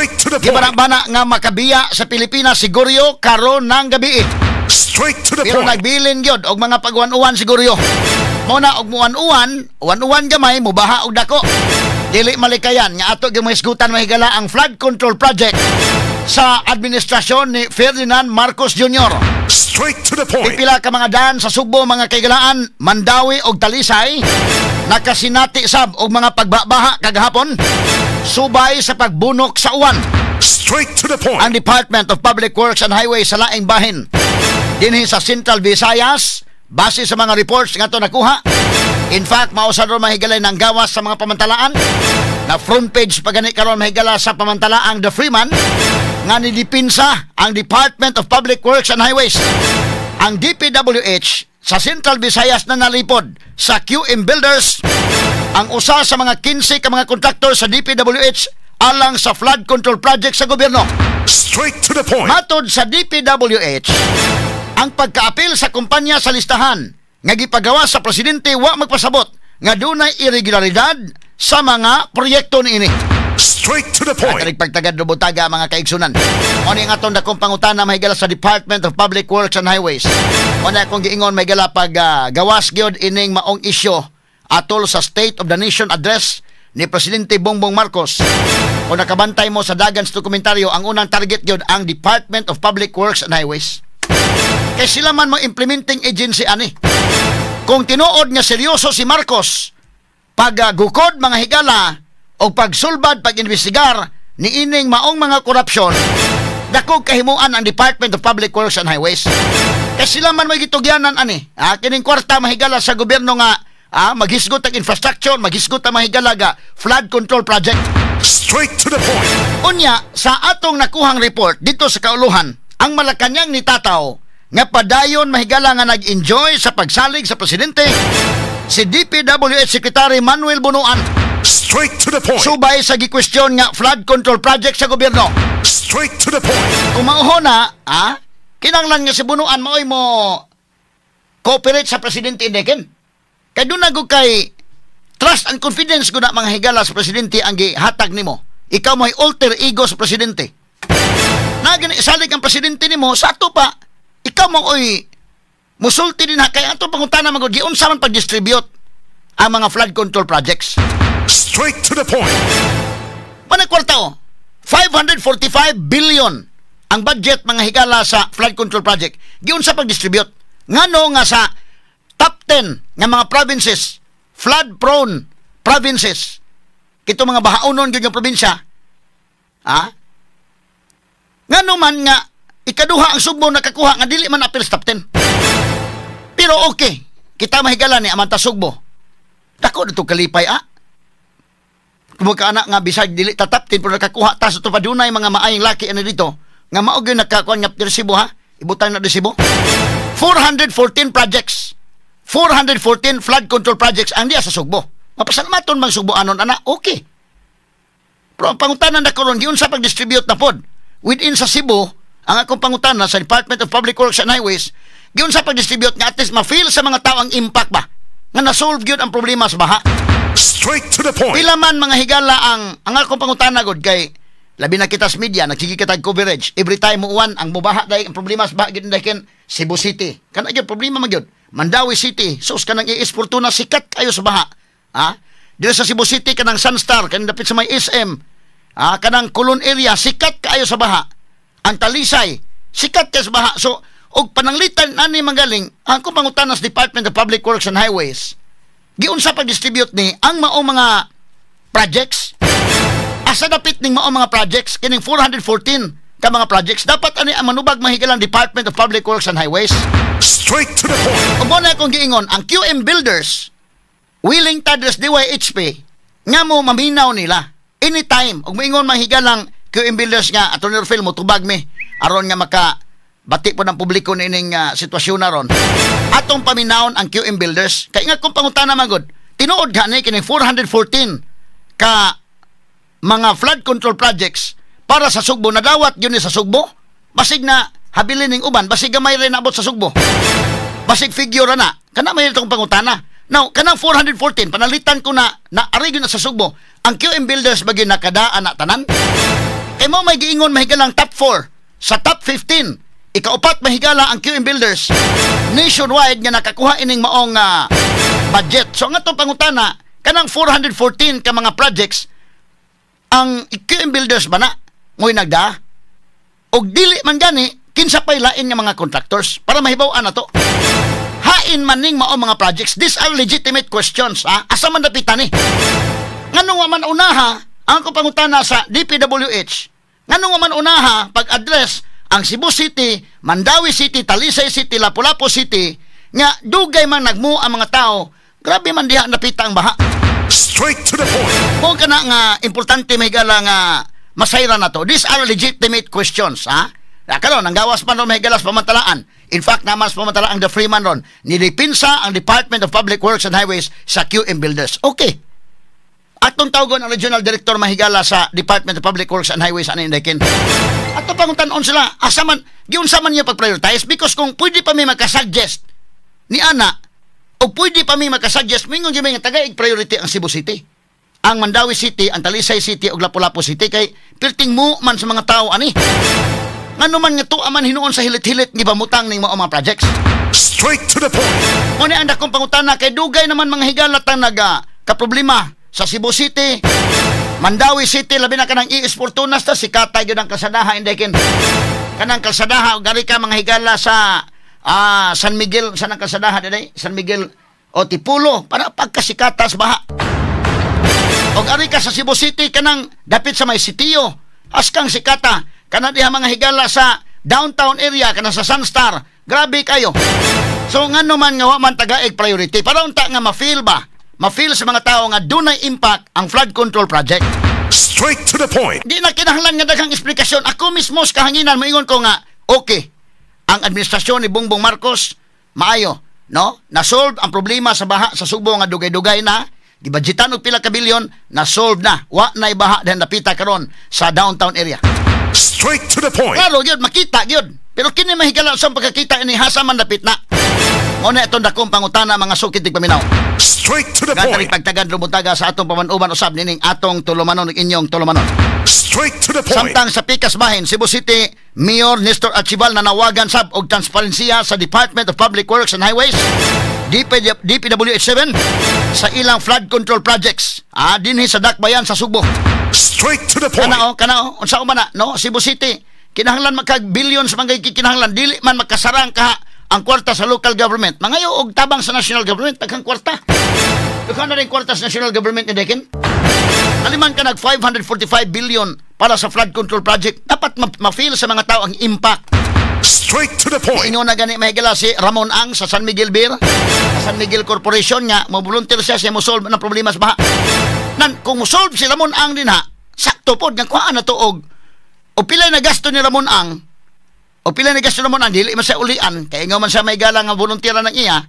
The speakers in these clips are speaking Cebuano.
Straight to the Di ba na point. Bana nga makabiya sa Pilipinas si Gorio karon ng gabi? Straight to the Pero point. Nagbilin gyud og mga pagwan-uwan si Gorio. Mo na og muan-uwan, uwan-uwan gamay, mubaha og dako. Dili malikayan nga ato gyud mahisgutan, mahigala, ang flood control project sa administrasyon ni Ferdinand Marcos Jr. Straight to the point. Pipila ka mga daan sa Sugbo, mga kaigalaan, Mandaue og Talisay, nakasinati sab og mga pagbabaha kagahapon subay sa pagbunok sa uwan. Straight to the point. Ang Department of Public Works and Highways sa laing bahin dinhi sa Central Visayas, base sa mga reports nga ato nakuha, in fact, mao sa ron, mahigalay, ng gawas sa mga pamantalaan na front page pa gani karon, mahigala, sa pamantalaang The Freeman nga nidipinsa ang Department of Public Works and Highways. Ang DPWH sa Central Visayas na nalipod sa QM Builders, ang usa sa mga 15 ka mga kontraktor sa DPWH alang sa flood control project sa gobyerno. Straight to the point. Matod sa DPWH, ang pagkaapil sa kumpanya sa listahan nga gipagawa sa presidente wa magpasabot nga dunay irregularidad sa mga proyekto niini. Straight to the point. Ang pagtagad butaga, mga kaigsunan. Mo ni ang atong dakong pangutana, mahigala, sa Department of Public Works and Highways. Mo na akong giingon, mahigala, pag gawas gyud ining maong isyu atol sa State of the Nation Address ni Presidente Bongbong Marcos. Kung nakabantay mo sa dagan sa dokumentaryo, ang unang target gyud ang Department of Public Works and Highways. Kay sila man mo implementing agency ani. Kung tinuod nga seryoso si Marcos pag gukod, mga higala, o pagsulbad, pag-investigar ni ining maong mga korupsyon, dako kahimuan ang Department of Public Works and Highways. Kay sila man may gitugyanan ani. Ah, kining kwarta, mahigala, sa gobyerno nga maghisgot ang infrastructure, maghisgot ang, mahigala, ga flood control project. Straight to the point. Unya, sa atong nakuhang report dito sa kauluhan, ang Malacanang ni Tataw nga padayon, mahigala, nga nag-enjoy sa pagsalig sa presidente si DPWH Secretary Manuel Bonoan Straight to the point. Subay sa gikwestiyon nga flood control project sa gobyerno. Straight to the point. Kung mauho na, kinanglan nga si Bonoan maoy mo cooperate sa presidente Indeken. Kay doon na kay trust and confidence ko na, mga higala, sa presidente ang gihatag nimo. Ikaw mo'y alter ego sa presidente. Na gani salig ang presidente nimo sa ato pa, ikaw mo oy musulti din ha. Kay ato pangutana man gud, giunsa man pag-distribute ang mga flood control projects? Straight to the point. Panay kwarta oh. 545 billion ang budget, mga higala, sa flood control project. Giunsa pag-distribute? Ngano nga sa top 10 nga mga provinces, flood prone provinces, kito mga bahaonon gyud nga probinsya, ha? Ngano man nga ikaduha ang Sugbo nakakuha nga dili man apil sa top 10? Pero okay, kita, mahigala, ni Amanta Sugbo. Dako dito kalipay ah. Kung ka anak nga bisag dili ta top 10 pero nakakuha ta sa pa, dunay mga maayong laki ani dito nga mao gyud nakakuha nga resibo ha. Ibutang na resibo. 414 projects. 414 flood control projects ang diya sa Sugbo. Mapasalamaton mang Sugbo anon ana, okay. Pero ang pangutana na karon, giunsa pag-distribute na pod within sa Cebu? Ang akong pangutana sa Department of Public Works and Highways, giunsa pag-distribute nga at least ma-feel sa mga tao ang impact ba nga na-solve gyud ang problema sa baha? Straight to the point. Pila man, mga higala, ang akong pangutana gud, kay labi na kita sa media nagsige kita coverage every time mo uwan, ang mubaha dai, ang problema sa baha gyud dai Cebu City, kana gyud problema man gyud. Mandaue City, sus, kanang AS Fortuna, sikat kayo sa baha ha. Dito sa Cebu City, kanang Sunstar, kanang dapit sa may SM ha, kanang Colon area, sikat kaayo sa baha. Ang Talisay, sikat kaayo sa baha. So og pananglitan ani magaling, ang akong pangutana sa Department of Public Works and Highways, giunsa pag-distribute ni ang maong mga projects? Asa dapit ning maong mga projects, kining 414 ka mga projects? Dapat ani ang manubag, mahigalang Department of Public Works and Highways. Straight to the point. Ug mo na akong giingon, ang QM Builders, willing ta sa DYHP nga mo maminaw nila anytime. Ug moingon, mahigalang QM Builders nga, "Attorney Phil, mo tubag mi aron nga maka bati po ng publiko nining sitwasyon na ron," atong paminawon ang QM Builders. Kay nga kung pangutana man gud, tinuod gani kining 414 ka mga flood control projects para sa Sugbo nadawat yun ni sa Sugbo? Basig na habilin ning uban, basig gamay rin naabot sa Sugbo, basig figure na kana may itong pangutana. Now, kanang 414, panalitan ko na na ari gyud na sa Sugbo, ang QM Builders ba gyud nakadaan na tanan? Kay Kay mo may giingon, mahigalang, top 4 sa top 15. Ikaupat, mahigala, ang QM Builders nationwide nga nakakuha ining maong budget. So ang atong pangutana, kanang 414 ka mga projects, ang QM Builders ba na mo'y nagda? Og dili man gani, kinsa pay lain nga mga contractors para mahibaw-an nato? Hain man ning mao mga projects? These are legitimate questions, ha? Asa man dapitan ni? Nganong wa man unaha ang ko pangutana sa DPWH? Nganong wa man unaha pag-address ang Cebu City, Mandaue City, Talisay City, Lapu-Lapu City nga dugay man nagmu ang mga tao, grabe man diha napita ang baha? Straight to the point. Mo kana nga importante, mahigala, nga masayra na to. These are legitimate questions, ha? Na karon ang gawas man ron, mahigala, sa pamantalaan. In fact, naman sa pamantalaan the Freeman ron, nilipinsa ang Department of Public Works and Highways sa QM Builders. Okay. Atong tawgon ang regional director, mahigala, sa Department of Public Works and Highways ani indekin. Ato pangutan-on sila, asa man giunsa man niya pag-prioritize, because kung pwede pa mi makasuggest ni ana o pwede pa mi makasuggest, mingon gyud mi nga tagaig priority ang Cebu City, ang Mandaue City, ang Talisay City ug Lapu-Lapu City kay perting mo man sa mga tao ani. Ngano man nga tuwa man hinuon sa hilit-hilit ni bamutang ning mao mga projects? Straight to the point. Mo ni ang dakong pangutana kay dugay naman, mga higala, tang naga kaproblema sa Cebu City, Mandaue City, labi na kanang ES Fortunas ta sikatay gyud ang kalsadaha indekin. Kanang kalsadaha gari ka, mga higala, sa San Miguel, sa nang kalsadaha dinay, San Miguel o Tipulo para pagkasikatas baha. Og ari ka sa Cebu City, kanang dapit sa may sitio, askang sikata kana diha, mga higala, sa downtown area kana sa Sunstar, grabe kayo. So ngano man nga wa man tagaig priority para unta nga ma-feel ba? Ma-feel sa mga tao nga dunay impact ang flood control project. Straight to the point. Di na kinahanglan nga daghang esplikasyon. Ako mismo sa kahanginan moingon ko nga okay. Ang administrasyon ni Bongbong Marcos maayo, no? Na-solve ang problema sa baha sa Sugbo nga dugay-dugay na. Gibudgetan og pila ka bilyon, na-solve na. Wa na'y baha dihan napita karon sa downtown area. Straight to the point. Klaro gyud, makita gyud. Pero kini, mahigala, sa pagkakita ini, hasa man dapit na? Mo na itong dakong pangutana, mga sukit paminaw. Straight to the Gantari point. pagtagad rumutaga sa atong pamanuban usab nining atong tulumanon ug inyong tulumanon. Straight to the point. Samtang sa pikas bahin, Cebu City Mayor Nestor Archival nanawagan sab og transparensiya sa Department of Public Works and Highways, DP, DPWH 7, sa ilang flood control projects. Dinhi sa Dakbayan sa Sugbo. Straight to the point. Kana oh, kana oh, unsa man na, no? Cebu City kinahanglan magkag billions man kay kinahanglan, dili man makasarang ka ang kwarta sa local government. Mangayo og tabang sa national government, daghang kwarta. Daghan na rin kwarta sa national government ni Dekin. Aliman ka nag 545 billion para sa flood control project, dapat ma-feel sa mga tao ang impact. Straight to the point. Ingon na gani, mahigala, si Ramon Ang sa San Miguel Beer, sa San Miguel Corporation, nga mo volunteer siya siya mo solve ng problema sa baha. Nan kung mo solve si Ramon Ang din ha, sakto pod nga kuhaan na to og pila na gasto ni Ramon Ang o pila na gasto ni Ramon Ang, dili man siya ulian kay ingon man siya may gala nga volunteer ng iya.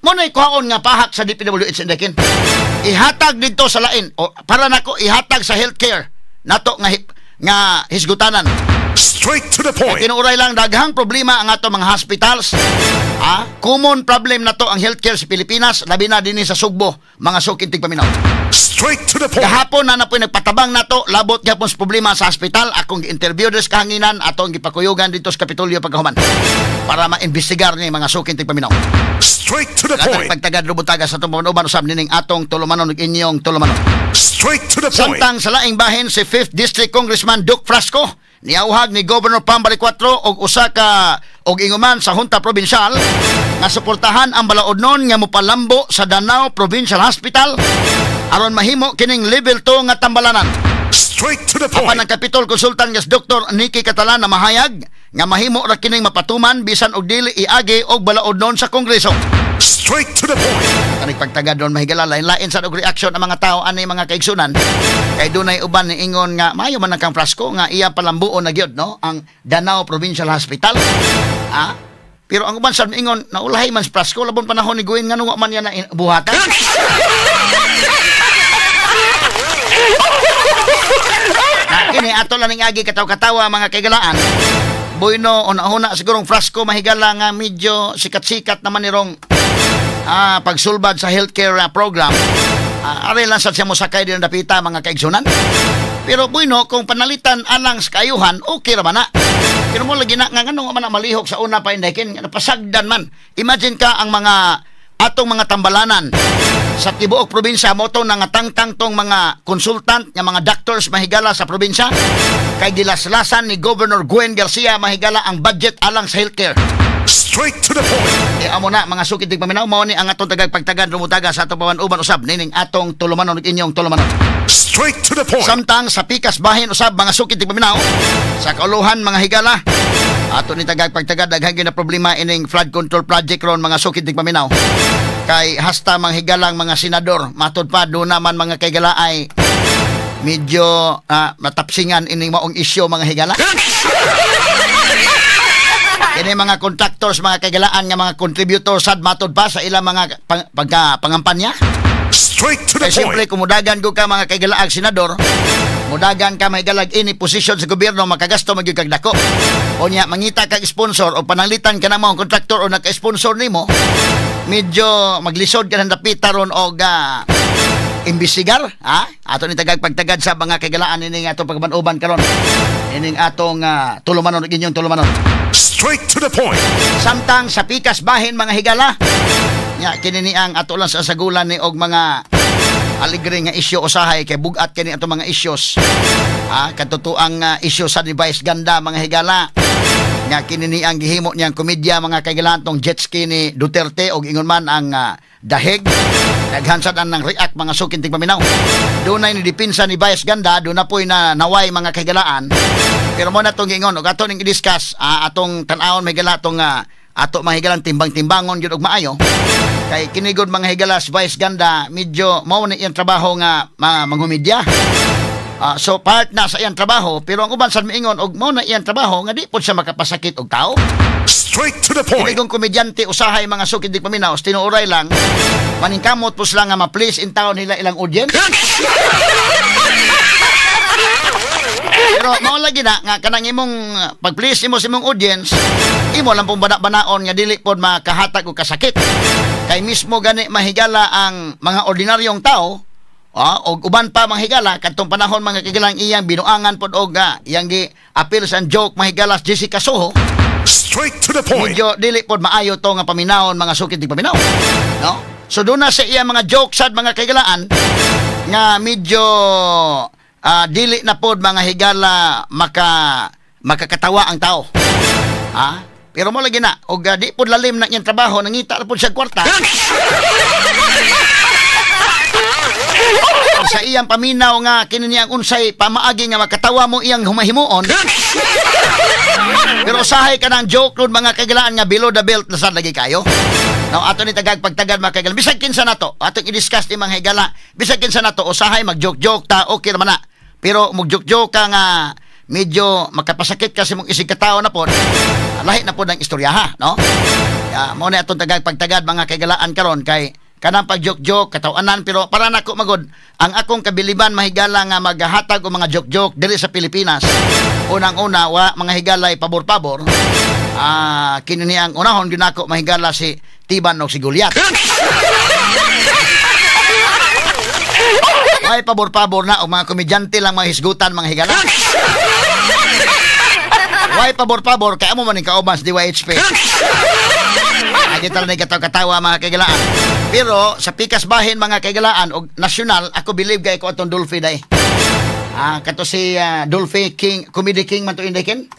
Mo na kuhaon nga pahak sa DPWH indekin. Ihatag dito sa lain o para nako ihatag sa healthcare nato nga hisgutanan. Straight to the point. Tinuuray lang daghang problema ang ato mga hospitals. Common problem na to ang healthcare sa Pilipinas, labi na dinhi sa Sugbo, mga suking tigpaminaw. Straight to the point. Gahapon na na po nagpatabang nato labot gyapon sa problema sa hospital. Akong gi-interview des kahanginan, atong gipakuyugan dito sa Kapitolyo pagkahuman para maimbestigar ni mga suking tigpaminaw. Straight to the Gatang point. pagtagad rubutaga sa atong pamanuban usab nining atong tulumanon ug inyong tulumanon. Straight to the point. Samtang sa laing bahin, si 5th District Congressman Duke Frasco niauhag ni Governor Pam Baricuatro og usa ka og inguman sa Junta Provincial nga suportahan ang balaodnon nga mopalambo sa Danao Provincial Hospital aron mahimo kining level 2 nga tambalanan. Straight to the Apan point. ang Capitol Consultant nga si Dr. Nikki Catalan na mahayag nga mahimo ra kining mapatuman bisan og dili iagi og balaodnon sa Kongreso. Straight to the point. Kanig pagtagad doon, mahigala, lain-lain sa og reaction ang mga tao ani, mga kaigsunan, kay dunay uban ni ingon nga maayo man ang kang Frasco nga iya palambuon na gyud, no, ang Danao Provincial Hospital. Pero ang uban sa ingon naulahi man si Frasco labon panahon ni Gwen, ngano wa man niya na buhatan. Na, kini ato lang ning agi kataw-katawa, mga kaigalaan. Bueno, una-una sigurong Frasco, mahigala, nga medyo sikat-sikat naman ni rong pagsulbad sa healthcare program. Ari lang sa siya mosakay din ang dapita, mga kaigsunan. Pero bueno, kung panalitan alang sa kaayuhan, okay ra man na. Pero mo lagi na nga nganong man na malihok sa una pa, Inday Ken, napasagdan man. Imagine ka ang mga atong mga tambalanan sa tibuok probinsya mo to nangatangtang tong mga consultant nga mga doctors, mahigala, sa probinsya kay gilaslasan ni Governor Gwen Garcia, mahigala, ang budget alang sa healthcare. Straight to the point. E amo na, mga suki tigpaminaw, mao ni ang atong tagag pagtagan rumutaga sa atong pawan-uban usab nining atong tulumanon ug inyong tulumanon. Straight to the point. Samtang sa pikas bahin usab, mga suki tigpaminaw, sa kauluhan, mga higala, ato ni tagag pagtagad, daghan gyud na problema ining flood control project ron, mga suki tigpaminaw, kay hasta mga higalang mga senador, matud pa do naman, mga kaigala, ay medyo matapsingan ining maong isyu, mga higala. Kini mga contractors, mga kaigalaan, nga mga contributors sad matod pa sa ilang mga pagka pangampanya. Straight to the Kay siyempre point. Kung mudagan ko ka, mga kaigalaag senador, mudagan ka mahigalag ini posisyon sa gobyerno, makagasto magyud kag dako. O nya mangita kag sponsor o pananglitan ka na mo ang kontraktor o naka-sponsor nimo, medyo maglisod ka ng dapita ron og imbestigar, ha? Ato ni tagag pagtagad sa mga kaigalaan ining atong pagban-uban karon. Ining atong tulumanon ug inyong tulumanon. Straight to the point. Samtang sa pikas bahin, mga higala, nya kini ni ang ato lang sa sagulan ni og mga aligre nga isyu usahay kay bugat kini atong mga issues. Ah, katotoang isyu sa ni Vice Ganda, mga higala. Nga kini ni ang gihimo niyang komedya, mga kaigalaan, tong jet ski ni Duterte og ingon man ang dahig. Daghan sad ang nang react, mga suking tigpaminaw. Dunay ni depensa ni Vice Ganda, doon na po'y na naway, mga kaigalaan. Pero mo na tong giingon og ato ning i-discuss, atong tan-awon may gala tong ato, mga higalan, timbang-timbangon gyud og maayo. Kay kinigod, mga higala, si Vice Ganda medyo mao na iyang trabaho nga mangumedya. So part na sa iyang trabaho, pero ang uban sad miingon og mao na iyang trabaho nga di pod siya makapasakit og tao. Straight to the point. Kini kong komedyante usahay, mga sukid di paminaw, tinuoray lang maningkamot po sila nga ma-please in town nila ilang audience. Pero mao lagi na nga kanang imong pag-please imo sa imong audience, imo lang pong bana-banaon nga dili pod makahatag og kasakit. Kay mismo gani mahigala ang mga ordinaryong tao, og uban pa, mga higala, kadtong panahon, mga kigalang, iyang binuangan pod og iyang gi appeal sa joke, mahigala, Jessica Soho. Straight to the point. Medyo dili pod maayo to nga paminawon, mga sukid di paminaw. No? So doon na sa iya mga joke sad, mga kaigalaan, nga medyo dili na pod, mga higala, makakatawa ang tao. Ha? Pero mo lagi na og di pod lalim na iyang trabaho, nangita ra pod siya kwarta. Sa iyang paminaw nga kini niyang unsay pamaagi nga makatawa mo iyang humahimuon. Pero usahay ka ng joke nun, mga kaigalaan, nga below the belt na sad lagi kayo. Now, ato ni tagag pagtagad, mga kaigalaan. Bisag kinsa nato, atong i-discuss ni mga higala. Bisag kinsa nato, usahay mag-joke-joke ta, okay naman na. Pero mag-joke-joke ka nga medyo makapasakit ka sa imong isig katao na pod, lahi na pod ang istorya ha, no? Ya, mo na atong tagag pagtagad, mga kaigalaan, karon kay kanang pag-joke-joke katawanan, pero para nako magod ang akong kabiliban, mahigala, nga maghatag og mga joke-joke diri sa Pilipinas, unang-una wa, mga higalay, pabor-pabor. Kini ni ang unahon gyud nako, mahigala, si Tiban og si Goliath. Ay pabor-pabor na og mga komedyante lang mga hisgutan, mga higala. Way pabor-pabor kay amo man ning kauban sa DYHP. Ay di talaga katawa-katawa, mga kaigalaan. Pero sa pikas bahin, mga kaigalaan, og nasyonal, ako believe kay ko atong Dolphy day. Kato si Dolphy King, Comedy King man to, Inday Ken?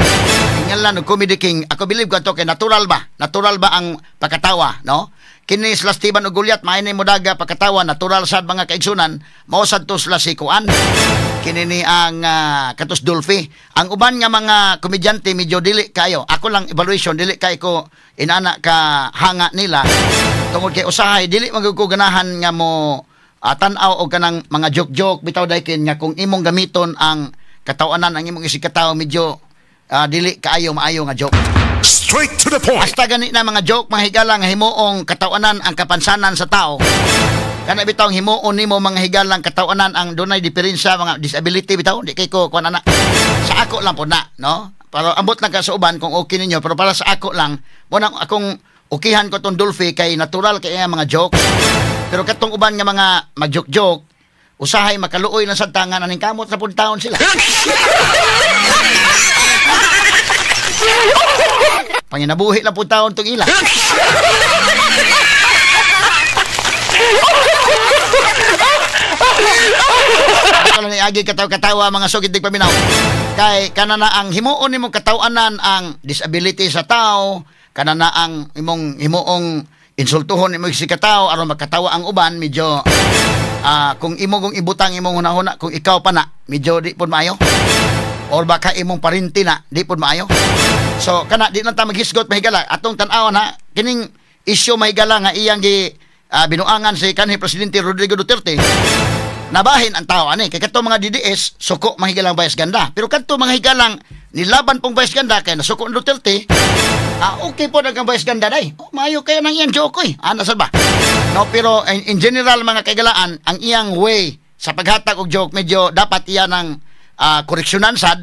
Ingalan og Comedy King, ako believe ko ato kay natural ba? Natural ba ang pagkatawa, no? Kini sila Steven og Goliath, maay mo daga pagkatawa, natural sad, mga kaigsunan, mao sad to sila si Kuan. Kini ni ang katos Dolphy. Ang uban nga mga komedyante medyo dili kayo. Ako lang evaluation, dili kay ko inana ka hanga nila. Tungod kay usahay dili man ko ganahan nga mo tan-aw og kanang mga joke-joke bitaw daykin nga kung imong gamiton ang katawanan ang imong isig katawo, medyo dili kaayo maayo nga joke. Straight to the point. Hasta gani na mga joke, mga higala, nga himuong katawanan ang kapansanan sa tao. Kana bitaw ang himuon nimo, mga higalang, katawanan ang dunay diferensya, mga disability bitaw, di kay ko kuan ana. Sa ako lang po na, no? Pero ambot lang ka sa uban kung okay ninyo, pero para sa ako lang, mo nang akong ukihan ko tong Dolphy kay natural kay iya mga jokes. Pero katong uban nga mga mag-joke-joke, Usahay makaluoy na sa tangan aning kamot sa puntaon sila. Panginabuhi lang puntaon tong ila. Ako lang agi kataw-katawa mga sugid dig paminaw. Kay kanana ang himuon nimong kataw-anan ang disability sa tao, kanana ang imong himuong insultuhon nimo si kataw aron makatawa ang uban, medyo kung imo kung ibutang imong hunahuna kung ikaw pa na medyo di pud maayo, or baka imong parinti na di pud maayo. So kana di lang ta maghisgot mahigala atong tan-awon ha kining isyu mahigala nga iyang gi binuangan si kanhi Presidente Rodrigo Duterte. Nabahin ang tao ani kay kadto mga DDS suko mahigalang Vice Ganda, pero kadto mga higalang nilaban pong Vice Ganda kay nasuko ang Duterte. Okay po ang Vice Ganda day. Oh, maayo kayo nang iyang joke oy. Ana sad ba? No, pero in general mga kaigalaan, ang iyang way sa paghatag og joke medyo dapat iya ng koreksyonan sad.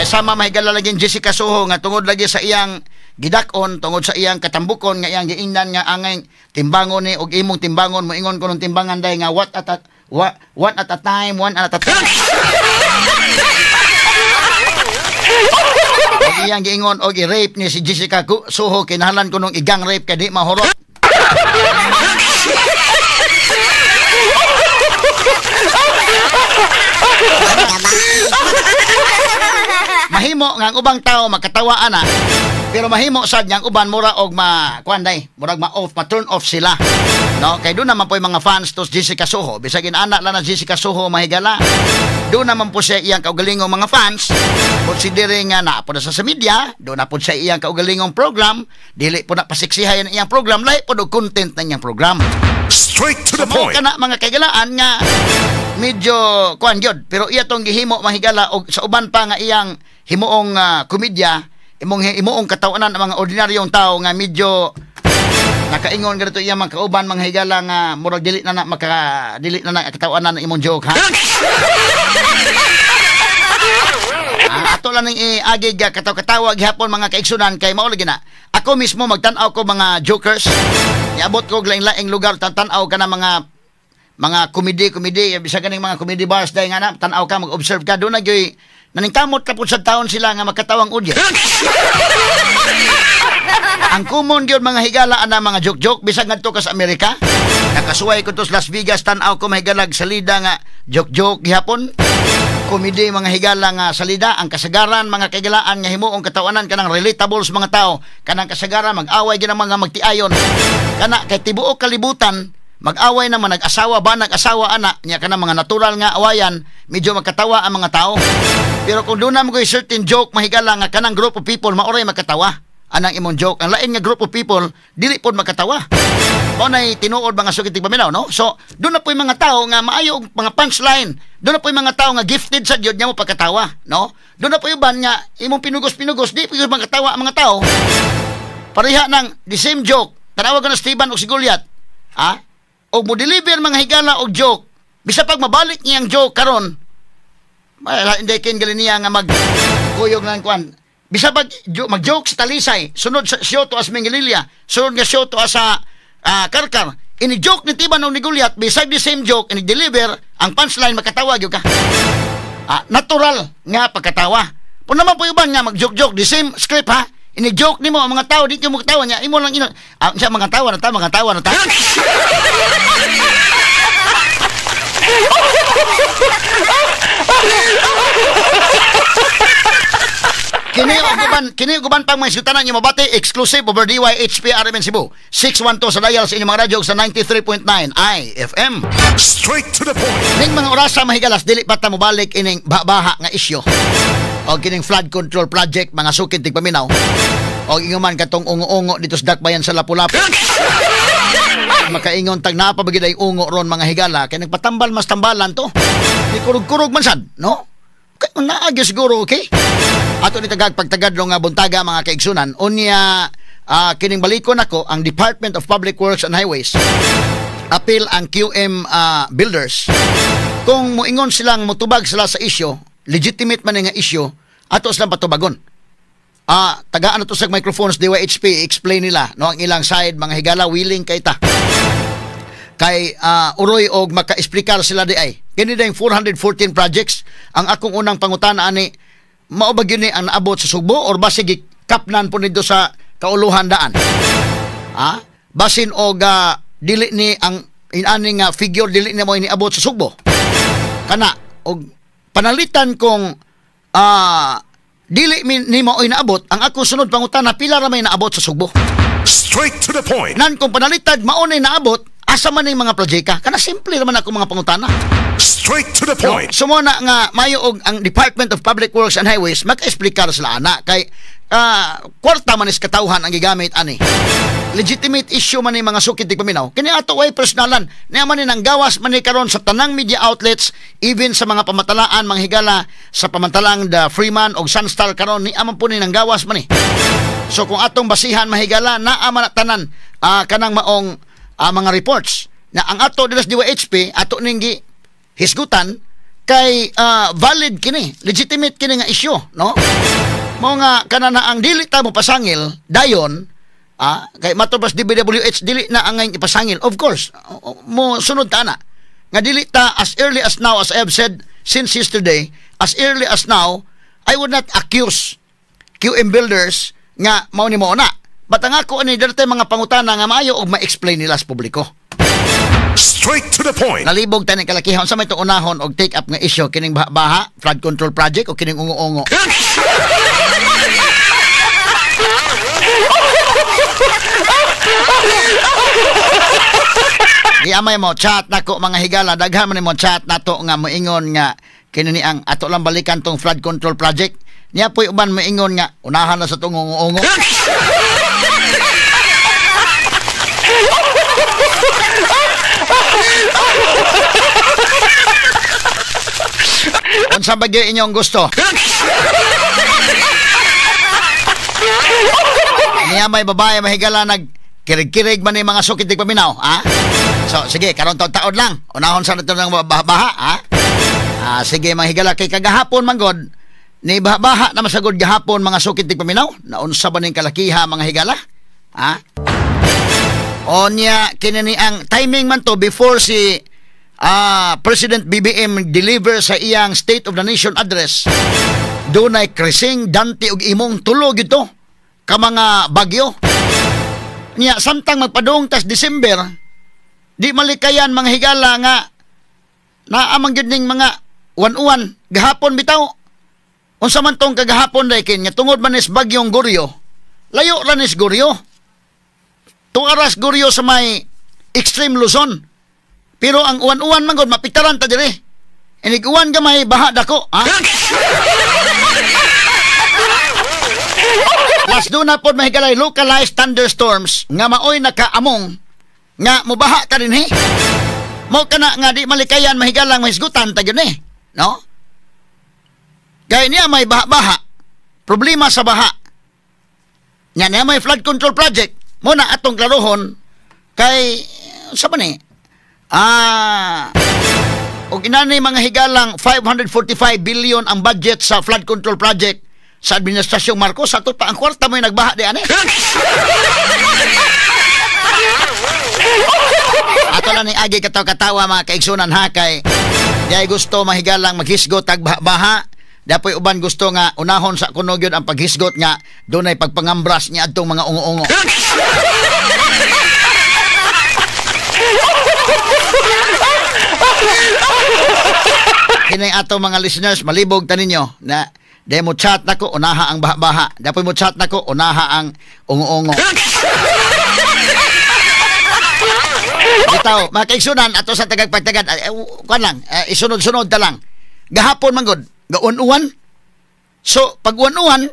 Kay sama mahigala lagi Jessica Soho nga tungod lagi sa iyang gidak-on, tungod sa iyang katambukon nga iyang giingnan nga angay timbangon ni og imong timbangon moingon ko nung timbangan day nga what at a, one at a time, one at a time. Og iyang giingon og i-rape ni si Jessica Soho, kinahanglan ko nung igang rape kay di mahurot. Mahimo nga ang ubang tao makatawa ana, pero mahimo sad nga ang uban mura og ma kuan day, murag ma-off, ma-turn off sila. No, kay doon naman po yung mga fans to Jessica Soho. Bisag inana lang na Jessica Soho mahigala. Doon naman po siya iyang kaugalingong mga fans. Considering nga na po na sa media, doon na po siya iyang kaugalingong program, dili po na pasiksihay ang iyang program, lahi po do content na iyang program. Straight to the so, point. Kana mga kaigalaan nga medyo kuan gyud, pero iya tong gihimo mahigala og sa uban pa nga iyang himuong komedya, imong himuong katawanan ang mga ordinaryong tao nga medyo nakaingon ganito iya mga kauban mga higala nga murag dili na na maka dili na na katawanan ang imong joke ha. Ato lang ning iagig kataw-katawa gihapon mga kaigsunan kay mao lagi na. Ako mismo magtan-aw ko mga jokers. Niabot ko og laing-laing lugar tan-aw ka na mga comedy bisag ganing mga comedy bars dai nga na tan-aw ka mag-observe ka doon na gyoy naningkamot ka pud sa taon sila nga makatawang audience. Ang common gyud mga higala ana mga joke-joke bisag ngadto ka sa Amerika. Nakasuway ko to sa Las Vegas tan-aw ko mahigalag salida nga joke-joke gihapon. Komedi mga higala nga salida ang kasagaran mga kaigalaan nga himuong katawanan kanang relatable sa mga tao, kanang kasagaran mag-away gyud ang mga magtiayon. Kana kay tibuok kalibutan mag-away na man nag-asawa ba nag-asawa ana nya kanang mga natural nga awayan medyo makatawa ang mga tao. Pero kung doon na mo certain joke mahigala nga kanang group of people maoray makatawa anang imong joke, ang lain nga group of people dili pod makatawa. Mao nay tinuod mga sugid tigpaminaw, no? So doon na po yung mga tao nga maayo og mga punchline, doon na po yung mga tao nga gifted sa Dios nya mo pagkatawa, no? Doon na po yung uban nga imong pinugos-pinugos di po makatawa ang mga tao. Pareha nang the same joke, tanawag ko na Steven og si Goliath, ha? Og mo deliver mga higala og joke, bisa pag mabalik niyang joke karon, hindi kin gali niya nga magkuyog ng kuan. Bisa pag mag-joke sa Talisay, sunod sa show to as Mingililla, sunod nga show to as sa Karkar, ini-joke ni Tiban og ni Goliath, beside the same joke, ini-deliver, ang punchline makatawa gyud ka. Natural nga pagkatawa. Kung naman po iban nga mag-joke-joke, the same script ha, ini-joke nimo ang mga tao, di kayo makatawa niya, imo lang ino, siya mga tawa na ta, mga tawa na ta. Kini uban pang mga sutanan niyo mabati exclusive over DYHP RMN Cebu 612 sa dial sa inyong mga radyo sa 93.9 IFM. Straight to the point. Ning mga orasa mahigalas dili pa ta mobalik ining baha nga isyu o kining flood control project mga sukid tigpaminaw o ingon man katong ungo-ungo dito sa Dakbayan sa Lapu-Lapu. Makaingon tag naa pa ba gid ay ungo ron mga higala kay nagpatambal mas tambalan to. Di kurug-kurug man sad, no? Kay naagi siguro okay. Ato ni tagag pagtagadlo nga buntaga mga kaigsunan unya kining balikon nako ang Department of Public Works and Highways appeal ang QM Builders kung moingon silang motubag sila sa isyu, legitimate man nga isyu, ato silang patubagon. Tagaan ato sa microphones DYHP, explain nila no ang ilang side mga higala, willing kay ta. Kay uroy og maka-explicar sila di ay. Kini dayong 414 projects ang akong unang pangutana ani, mao ba gyud ni ang naabot sa Sugbo or basig gikapnan po nito sa kauluhan daan? Ha? Basin og dili ni ang inani nga figure dili ni mo iniabot sa Sugbo. Kana og panalitan kong dili ni mo inaabot, ang akong sunod pangutana, pila ra may naabot sa Sugbo? Straight to the point. Nan kung panalitag mao ni naabot, asa man ning mga proyekta? Kana simple raman ako mga pangutana. Straight to the No, point. so mo na nga mayo og ang Department of Public Works and Highways maka-explikar sila ana kay kwarta man is katawhan ang gigamit ani. Legitimate issue man ni, mga sukit tigpaminaw. Kini ato way personalan. Niya man ni nang gawas man ni karon sa tanang media outlets, even sa mga pamatalaan, mga higala, sa pamantalang The Freeman og Sunstar karon, ni aman po ni nang gawas man ni. So kung atong basihan, mahigala, naa man na tanan kanang maong mga reports na ang ato diri sa DYHP ato ning gi hisgutan kay valid kini, legitimate kini nga issue, no? Mao nga kana na ang dili ta mo pasangil dayon, kay matod pas DPWH dili na ang ngayon ipasangil. Of course, mo sunod ta na nga dili ta, as early as now, as I have said since yesterday, as early as now, I would not accuse QM Builders nga mao ni mo na. But ang ako ani dito mga pangutana nga maayo og ma-explain nila sa publiko. Straight to the point. Nalibog tani kalakihan sa may itong unahon og take up nga issue, kining baha, flood control project o kining ungo-ungo. Di amay mo chat nako, mga higala, daghan man mo chat nato nga moingon nga kini ni ang ato lang balikan tong flood control project. Niya po'y uban moingon nga unahan na sa tong ungo-ungo. Unsa ba gyud inyong gusto? Niya may babae, mahigala, nag kirig-kirig man ni mga sukit di paminaw, ha? So sige, karon taon-taon lang. Unahon sa nato ng baha, ha? Sige mga higala, kay kagahapon manggod ni baha-baha na masagod gahapon, mga sukit di paminaw. Naunsa ba ning kalakiha, mga higala? Ha? Onya kini ni ang timing man to before si President BBM deliver sa iyang State of the Nation address. Dunay Crising, Dante ug Imong, tulo gito ka mga bagyo. Nya samtang magpadung tas December, di malikayan, mga higala, nga naa man gyud ning mga uwan-uwan gahapon bitaw. Unsa man tong kagahapon dai kin nga tungod man is bagyong Goryo. Layo ra nis Goryo. Tuaras Goryo sa may extreme Luzon. Pero ang uwan-uwan man gud mapitaran ta dire. Inig uwan gamay, baha dako, ha? Las doon na pod, mahigalay, localized thunderstorms nga maoy nakaamong nga mubaha ta din, he. Mo kana nga di malikayan, mahigalang, mahisgutan ta gyud eh. No? Kaya niya may baha-baha. Problema sa baha. Nya niya may flood control project. Mo na atong klarohon kay sa man eh. Og inani, mga higalang, 545 billion ang budget sa flood control project sa administrasyong Marcos. Ato pa ang kwarta mo yung nagbaha di ani. Ato lang ni agi katawa-katawa, mga kaigsunan, ha, kay di ay gusto, mahigalang, maghisgot tag baha. Dapoy uban gusto nga unahon sa kuno gyud ang paghisgot nga dunay pagpangambras niya adtong mga ungo-ungo. Kini ato mga listeners, malibog ta ninyo na di mo chat nako, unaha ang baha-baha. Dapoy mo chat nako, unaha ang ungo-ungo. Bitaw, mga kaigsunan, ato sa tagagpagtagad, kuan lang, isunod-sunod ta lang. Gahapon man gud, gaun-uwan. So, pag uwan-uwan,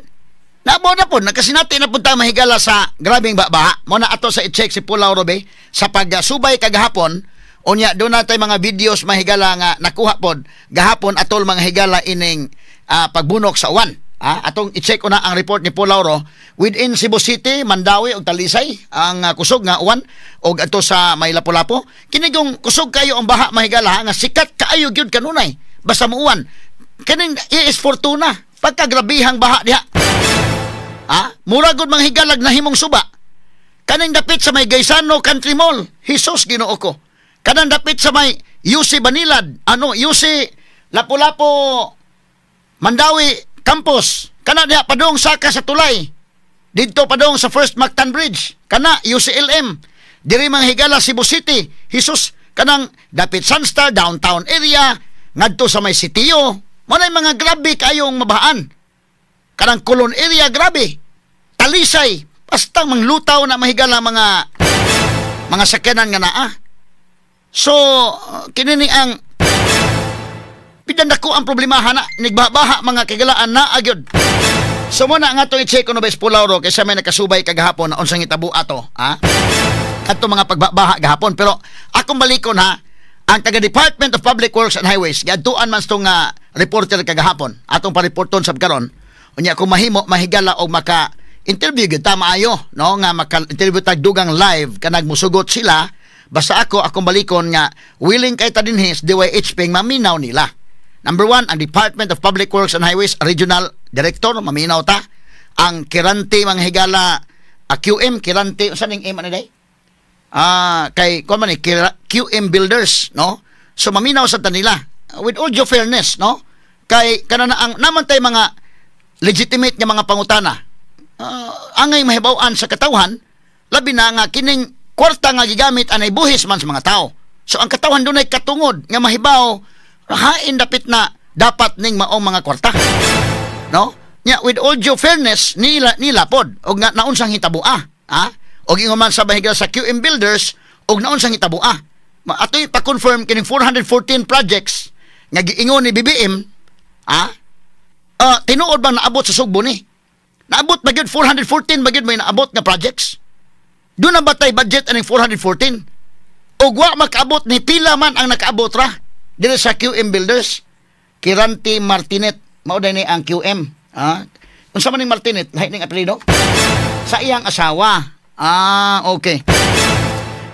naabo na po, nagkasinati na punta, mahigala, sa grabing baha. Mo na ato sa i-check si Pulaw Robe sa pagsubay kagahapon. Unya, doon natay mga videos, mahigala, nga nakuha pod gahapon atol, mga higala, ining pagbunok sa uwan. Atong i-check ko na ang report ni Paul Lauro within Cebu City, Mandaue ug Talisay ang kusog nga uwan og ato sa may Lapu-Lapu. Kini kung kusog kayo ang baha, mahigala, nga sikat kaayo gyud kanunay basta muuwan. Kining ES Fortuna, pagkagrabihang baha diha. Mura gud, mga higalag, nahimong suba. Kaning dapit sa may Gaisano Country Mall. Jesus Ginoo ko. Kanang dapit sa may UC Banilad, ano, UC Lapu-Lapu Mandaue Campus. Kana diha padung saka sa tulay. Didto padung sa First Mactan Bridge. Kana UCLM. Diri mga higala Cebu City. Jesus, kanang dapit Sunstar downtown area ngadto sa may sitio. Mo mga grabe kayong mabahaan. Kanang Colon area, grabe. Talisay, basta manglutaw na, mahigala, mga sakyanan nga naa. So, kini ni ang pidandako ang problema na nigbabaha, mga kagalaan na agyod. So mo na nga itong i-check ko no ba Lauro kaysa may nakasubay kagahapon na unsang hitabo ato, ha? Kadto mga pagbabaha gahapon, pero akong balikon ha ang taga Department of Public Works and Highways. Giadtuan man tong reporter kagahapon. Atong pareporton sab karon. Unya kung mahimo, mahigala, og maka interview gyud ta maayo, no, nga maka interview tag dugang live kanag musugot sila. Basta ako, akong balikon nga willing kay ta dinhi sa DYHP maminaw nila. Number one, ang Department of Public Works and Highways Regional Director, maminaw ta. Ang Quirante, mga higala, QM, Quirante, saan ning M ano day? Ah, kay, kuan man ni, QM Builders, no? So, maminaw sa nila. With all due fairness, no? Kay, kana na ang, naman tay mga legitimate nga mga pangutana. Angay mahibaw-an sa katawhan, labi na nga kining kwarta nga gigamit anay buhis man sa mga tao. So ang katawhan dunay katungod nga mahibaw hain dapit na dapat ning maong mga kwarta. No? Nya with all due fairness nila nila pod og nga naunsang hitaboa, ha? Og ingon man sa bahiga sa QM Builders og naunsang hitaboa. Atoy pa-confirm kining 414 projects nga giingon ni BBM, ha? Tinuod bang naabot sa Sugbo ni? Naabot ba gyud 414 ba gyud may naabot nga projects? Doon na ba tay budget aning 414? Og wa makaabot ni pila man ang nakaabot ra diri sa QM Builders? Quirante Martinet mao ni ang QM. Ha? Unsa man ning Martinet? Lahi ning apelyido? Sa iyang asawa. Ah, okay.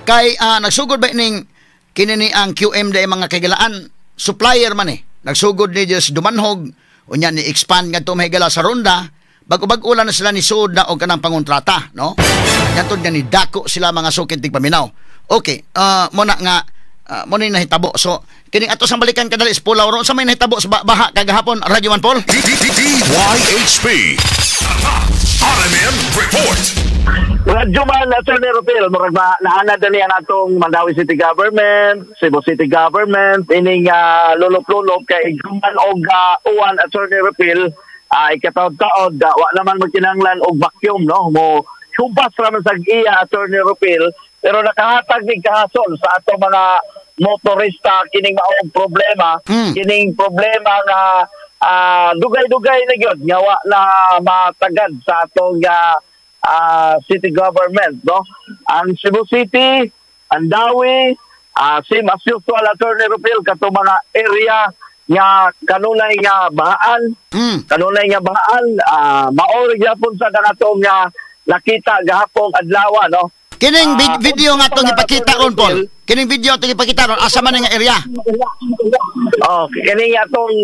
Kay nagsugod ba ning kini ni ang QM day, mga kaigalaan, supplier man eh. Nagsugod ni Diyos Dumanhog, unya ni expand ngadto, mahigala, sa Ronda, bago-bago lang na sila ni suod na og kanang pangontrata, no? Ngadto nga ni dako sila, mga sukit tigpaminaw. Okay, mo na nga mo na nahitabo. So kining ato sang balikan kadali sa Pulaw ron sa may nahitabo sa baha kagahapon, Radyo Man Paul. DYHP. RMN Report. Radyo man, Attorney Rupil, murag ba, naanad na niya atong Mandaue City Government, Cebu City Government, ining lulop-lulop kay human og uwan, Attorney Rupil, ikataod-taod, wa naman magkinahanglan og vacuum, no? Mo hubas ra man sa iya, Attorney Rupil, pero nakahatag ni kahasol sa atong mga motorista kining maong problema, kining problema nga dugay-dugay na gyud nga wa na matagad sa atong city government, no? Ang Cebu City, Mandaue, same as usual, Attorney Rupil, kato mga area nga kanunay nga bahaan, kanunay nga bahaan, mao ra gyapon sa atong nga nakita gahapong adlaw, no? Kining video nga atong ipakita ron, Paul. Kining video atong ipakita ron, asa man nga area? Oh, kini atong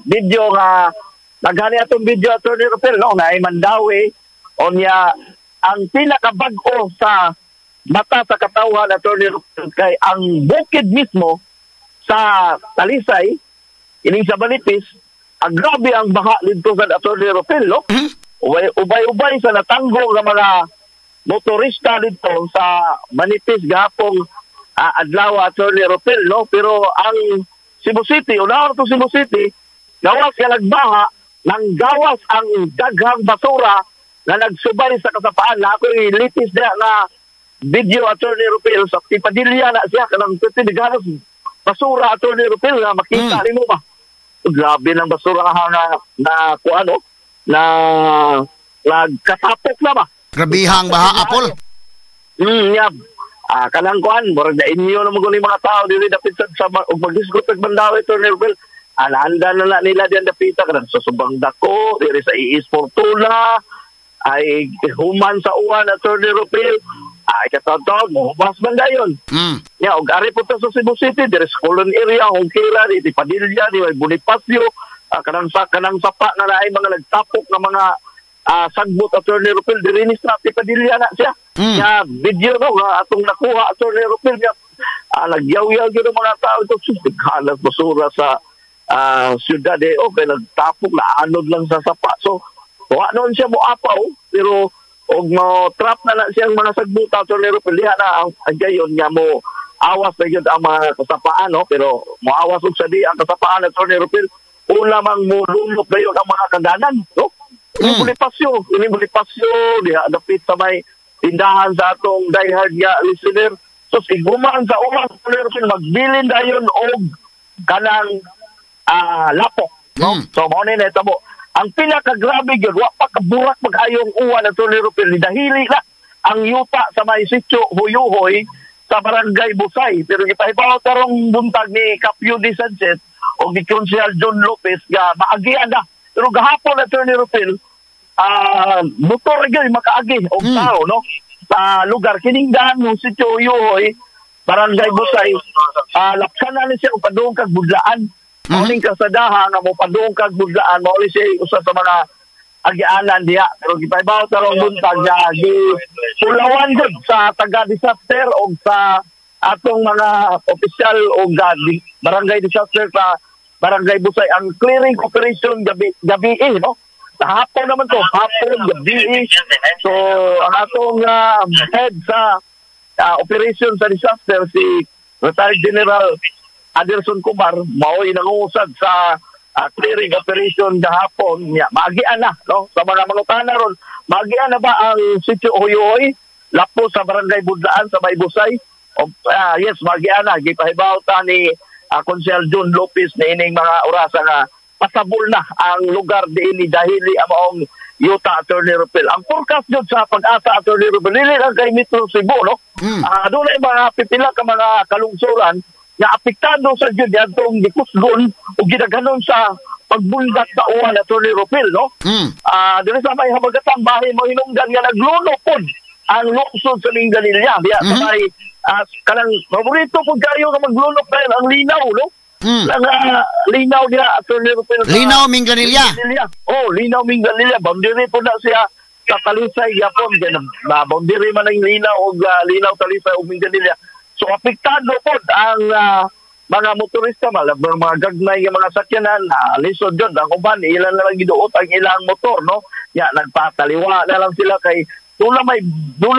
video nga naghani atong video, Attorney Rupil, no, na ay Mandaue. Onya ang pinakabag-o sa mata sa katawhan, Attorney Rupil, kay ang bukid mismo sa Talisay ining sa Manipis, ang grabe ang baha didto sa Attorney Rupil, no? Ubay-ubay sa natanggo nga mga motorista dito sa Manipis gahapong adlaw, Attorney Rupil, no? Pero ang Cebu City, unahon to Cebu City, gawas nga nagbaha, nang gawas ang daghang basura na nagsubay sa kasapaan na ako'y litis na nga video, Attorney Rupil, sa Tipadilla na siya kanang galos basura, Attorney Rupil, nga makita nimo ba, grabe ng basura nga na, na kuano na nagkatapok na ba. Grabihang baha, Paul. Yeah. Kanang kuan, murag na inyo naman guni mga tao diri dapit sa og magdisgot og Mandaue, Attorney Rupil. Ananda na na nila diyan dapita kanang sa subang dako diri sa Iis Fortuna ay human sa uwan, Attorney Rupil. Ay katawad mo hubas man dayon. Ya, og ari po ta sa Cebu City, diri sa Colon area, Hongkira, di Padilla, di may Bonifacio, kanang sapa nga naay mga nagtapok nga mga sagbot, Attorney Rupil, diri ni sa Padilla na siya. Ya, video no nga atong nakuha, Attorney Rupil, nga Nagyaw-yaw gyud ang mga tao ito. Naghalas basura sa siyudad eh. Okay, nagtapok, naanod lang sa sapa. So, wa noon siya moapaw, pero og mo trap na lang siyang mga sagbuta, Attorney Rupel, diha na ang gayon nga mo awas na yun ang mga kasapaan, no? Pero moawas og sa di ang kasapaan, Attorney Rupel, una mang mulunok na yun ang mga kaganan, no? Ini Bonifacio, diha dapit sa may tindahan sa atong diehard nga listener. So, iguman sa ulang, Attorney Rupel, magbilin dayon og kanang lapok, no? So, mao ni natabo. Ang pinakagrabe gyud, wa pa kaburak mag-ayong uwan, Attorney Rupel, dahili na ang yuta sa may sitio Huyuhoy sa barangay Busay. Pero gipahibaw tarong buntag ni Cap Yudi Sanchez o ni Konsehal John Lopez nga maagian na. Pero gahapon, Attorney Rupel, motor gyud makaagi og tao, no? Sa lugar kiningdan ng sitio Huyuhoy, barangay Busay, lapsan na ni siya og padung kag budlaan. Mauning kasadaha nga mo padung kag budlaan, mao ni siya usa sa mga agianan diha. Pero gipahibaw tarong buntag nga gi pulawan gud sa taga disaster og sa atong mga opisyal og barangay disaster sa barangay Busay ang clearing operation gabi no. Hapon naman to, hapon gabi. So ang atong head sa operation sa disaster si retired General Adelson Kumar mao'y nangusad sa clearing operation gahapon niya. Maagian na, no? Sa mga mangutana ron, maagian na ba ang sitio Huyuhoy lapo sa barangay Budlaan sa may Busay? Yes, maagian na. Gipahibaw ta ni Konsehal John Lopez na ining mga orasa nga pasabol na ang lugar diini dahili ang maong yuta, Attorney Rupel. Ang forecast yun sa Pag-asa, Attorney Rupel, dili lang kay Metro Cebu, no? Doon ay mga pipila ka mga kalungsuran nga apektado sa gyud adtong gikusgon o gidaghanon sa pagbundat sa uwan, Attorney Rupel, no? Dili sa may habagatang bahin mo hinungdan nga nagluno pod ang lungsod sa Minglanilla. Diya sa may kanang paborito pod kayo nga maglunok dahil ang linaw, no? Ang linaw diya, Attorney Rupel. Linaw Minglanilla. Oh, linaw Minglanilla. Boundary po na siya sa Talisay yapon. Na boundary man ang linaw og linaw Talisay og Minglanilla. So apektado po ang mga motorista, mga gagnay nga mga sakyanan, lisod yun. Ang uban, ilan na lang giduot ang ilang motor, no? Ya, nagpataliwa na lang sila kay dula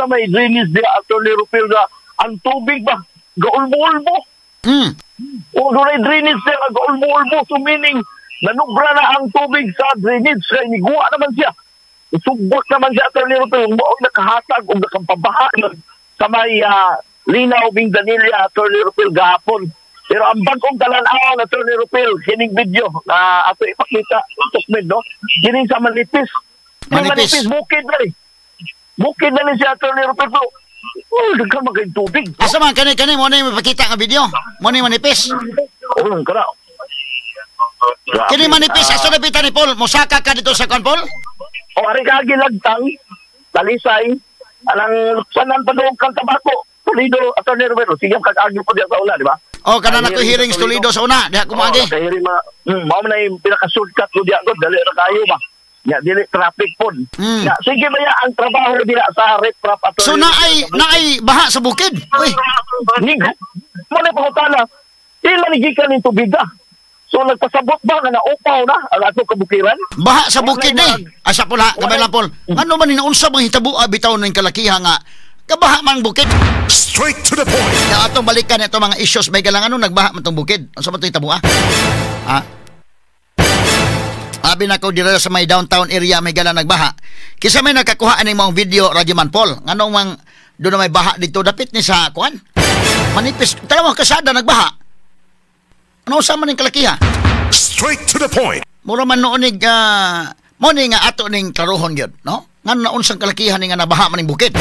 may drainage diya, Attorney Rupel, na ang tubig ba gaulbo-ulbo. O doon ay drainage siya, gaulbo-ulbo. So meaning, nanubra na ang tubig sa drainage kay niguwa naman siya. Sugbot naman siya, Attorney Rupel, maong nakahatag o nakapabaha sa may Linaw Minglanilla, Attorney Rupel, gahapon. Pero ang bagong talan-aw, Attorney Rupel, kining video na ato ipakita, tukmed, no? Kining sa Manipis. Manipis, bukid na rin. Bukid na rin siya, Attorney Rupel. So, daghan man kayong tubig. Asa man, kani, mo na yung mapakita nga video? Mo na yung Manipis? Oo, kana. Kini Manipis, asa na pita ni Paul? Musaka ka dito sa kan, Paul? O, ari ka gilagtang, Talisay, alang sanan pa doon kang tabako. Toledo, Attorney Romero, sige kag-agi po diya sa una, di ba? Oh, kana na ko hearings Toledo sa una, diha ko moagi. Oh, hearing mga, mao na yung pinaka-shortcut ko diya ko, dali ra kayo ba. Ya, dili traffic pod. Ya, sige ba ya ang trabaho diha sa riprap, Attorney. So naay baha sa bukid. Uy. Nigo. Mo na pangutana. Ila ni gikan ning tubiga. So nagpasabot ba nga naupaw na ang atong kabukiran? Baha sa bukid ni. Asa pula, kabay lang Paul. Ano man ni unsa bang hitabo bitaw ning kalakiha nga kabaha man bukid? Straight to the point. Ya, atong balikan ito mga issues. May galang ano, nagbaha man itong bukid. Ano sa man ito itabo, ah? Ha? Abi na ko dira sa may downtown area, may galang nagbaha. Kisa may nakakuha aning mga video, Radyo Man Paul. Nganong mang doon na may baha dito, dapit ni sa kuan. Manipis. Talawang kasada nagbaha. Ano sa man ning kalakiha? Straight to the point. Mura man noon nig, mo ni nga ato ning klarohon gyud, no? Ngano na unsang kalakihan ni nga nabaha man ning bukid.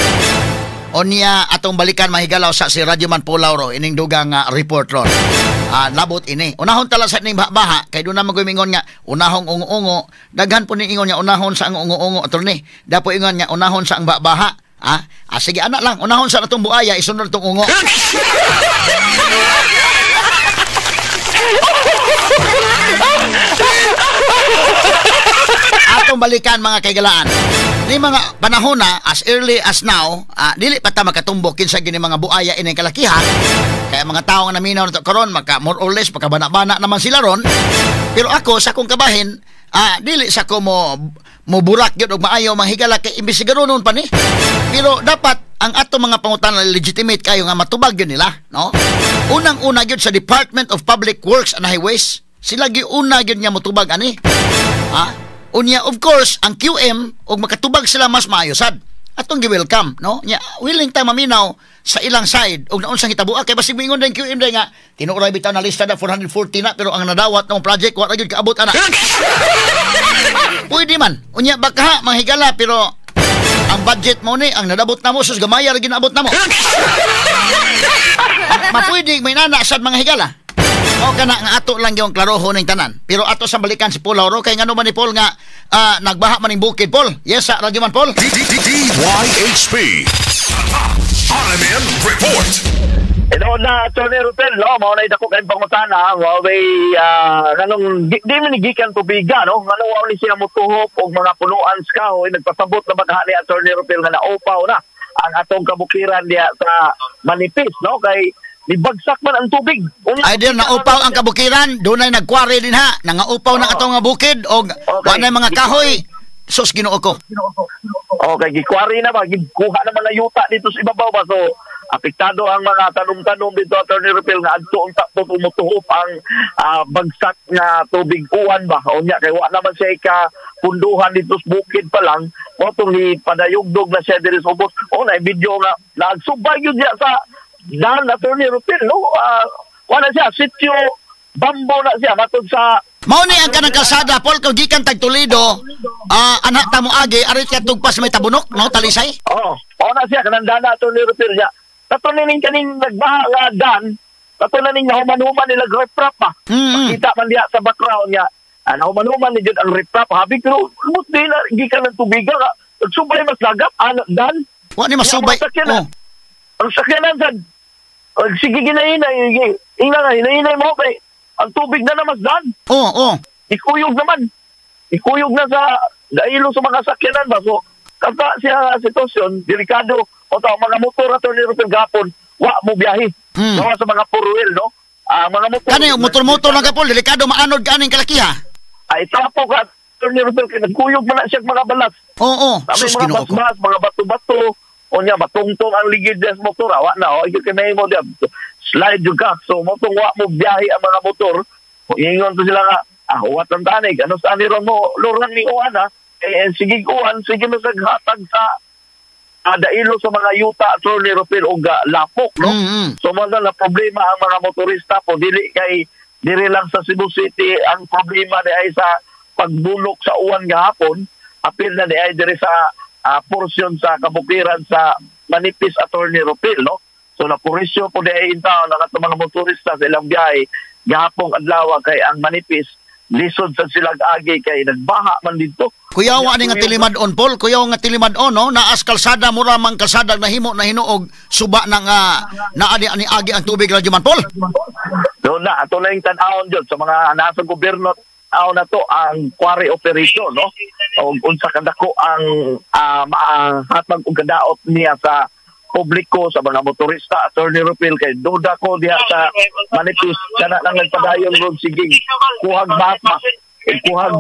O niya atong balikan mahigalaw sa si Radyo Man Paul Lauro ining dugang report ron. Labot ini. Unahon tala sa ining baha kay doon na magumingon nga unahong ungo-ungo, daghan po ni ingon nga unahon sa ang ungo-ungo attorney. Dapo ingon nga unahon sa ang baha. Sige ana lang, unahon sa atong buaya isunod tong ungo. Atong balikan, mga kaigalaan. Ni mga panahon na, as early as now, dili pa ta makatumbok kinsa gini mga buaya ining kalakihan. Kaya mga tao nga naminaw na to karon, maka more or less makabana-bana naman sila ron. Pero ako sa akong kabahin, dili sa ko mo mo burak gyud og maayo, mga higala, kay imbestigaronon pa ni. Pero dapat ang ato mga pangutana legitimate kayo nga matubag gyud nila, no? Unang-una gyud sa Department of Public Works and Highways, sila gyud una gyud nga motubag ani. Ha? Unya, of course, ang QM, og makatubag sila mas maayo sad. Atong gi-welcome, no? Nya willing ta maminaw sa ilang side og naunsang hitaboa kay basig moingon din QM day nga tinuoray bitaw na lista na 440 na, pero ang nadawat ng project wa ra gyud kaabot ana. Pwede man. Unya baka, mga higala, pero ang budget mo ni ang nadabot na mo, sus, gamaya ra ginaabot na mo. Mapwede may nana sad, mga higala. O kana nga ato lang yung klaroho ning tanan. Pero ato sa balikan si Paul Lauro kay ngano man ni Paul nga nagbaha man ning bukid, Paul. Yes sa radyo man, Paul. D D D DYHP. RMN Report. Ito na, Atty. Rupel, no? Mao na dako kay pangutana, mao bay nganong di man ni gikan tubiga, no? Nganong wa ni siya motuhop og mga punuan sa kahoy? Nagpasabot na bagha ni Atty. Rupel nga naupaw na ang atong kabukiran diya sa Manipis, no? Kay nibagsak man ang tubig. Unya, Ay dir naupaw ang kabukiran, dunay nagkwari din ha. Nangaupaw na atong nga bukid og wa nay mga kahoy. Sus, Ginoo ko. Okay, gikwari na ba? Gikuha naman na yuta dito sa ibabaw ba? So, apektado ang mga tanom-tanom dito, Atty. Rupel, nga adto ang takto tumutuhop ang bagsak nga tubig uwan ba. Unya, kay wa naman siya ka punduhan dito sa bukid pa lang. Mao tong ni padayugdog na siya diri sa ubos. O, na video nga nagsubay yun diya sa daan, Atty. Rupel, no? Wala siya, sitio Bambo na siya, matod sa Mao ni ang kanang kalsada, Paul, kung gikan tag Toledo, anak ta mo agi arit ka tugpas may Tabunok, no, Talisay. Oo. Oh, na siya kanang dana, Atty. Rupel siya. Kato ning kaning nagbaha nga dan, kato na ning nahuman-human nila riprap pa. Makita man diha sa background niya. Nahuman-human ni jud ang riprap. Habi pero lumot din na gikan ng tubiga ka. Nagsubay mas lagap ano dan. Wa ni masubay. Ang sakyanan. Ang sakyanan sad. Sige ginahinay, ingna nga hinahinay mo kay ang tubig na namas dan. Oh, oh. Ikuyog naman. Ikuyog na sa dailo sa mga sakyanan ba. So, kata siya nga sitwasyon, delikado. O ta, mga motor ato ni Rupel gapon, wa mo biyahe. Gawa sa mga four wheel, no? Ah, mga motor. Kani motor-motor lang ka, Paul, delikado maanod ka aning kalakiha. Ay, tapo ka, Atty. Rupel, kay nagkuyog man na siya mga balas. Oo, oh. Sabi, Sus, mga Ginoo ko. Basbas, mga bato-bato, o niya, matungtong ang ligid sa motor, awa na, o, ikot kay mo diya, slide yung ka. So, motong wa mo biyahe ang mga motor, ingon to sila nga, huwat ng tanig, ano sa aniron mo, lurang ni uwan, ha? Eh, sige uwan, sige mo sa hatag sa dailo sa mga yuta, Atty. Rupel, o lapok, no? So, mo na problema ang mga motorista po, dili kay, diri lang sa Cebu City, ang problema di ay sa pagbulok sa uwan gahapon, apil na di ay diri sa porsyon sa kabukiran sa Manipis, Atty. Rupel, no? So, napurisyo po di ay intaon ang atong mga motorista sa ilang biyahe gahapong adlaw kay ang Manipis lisod sa silag agi kay nagbaha man dito. Kuyawa ni nga tilimad-on, Paul, kuyawa nga tilimad-on, no? Naas kalsada, mura mang kalsada nahimo na hinuog suba na nga naa ni ani agi ang tubig, radyo man, Paul. Doon na, ato na yung tan-awon dyan sa mga nasa gobyerno, tan na to ang quarry operation, no? O unsa kadako ang mahatag og kadaot niya sa publiko, sa mga motorista, Attorney Rupil, kay duda ko diha sa Manipis kana lang nagpadayon ron sige kuhag bata, kuhag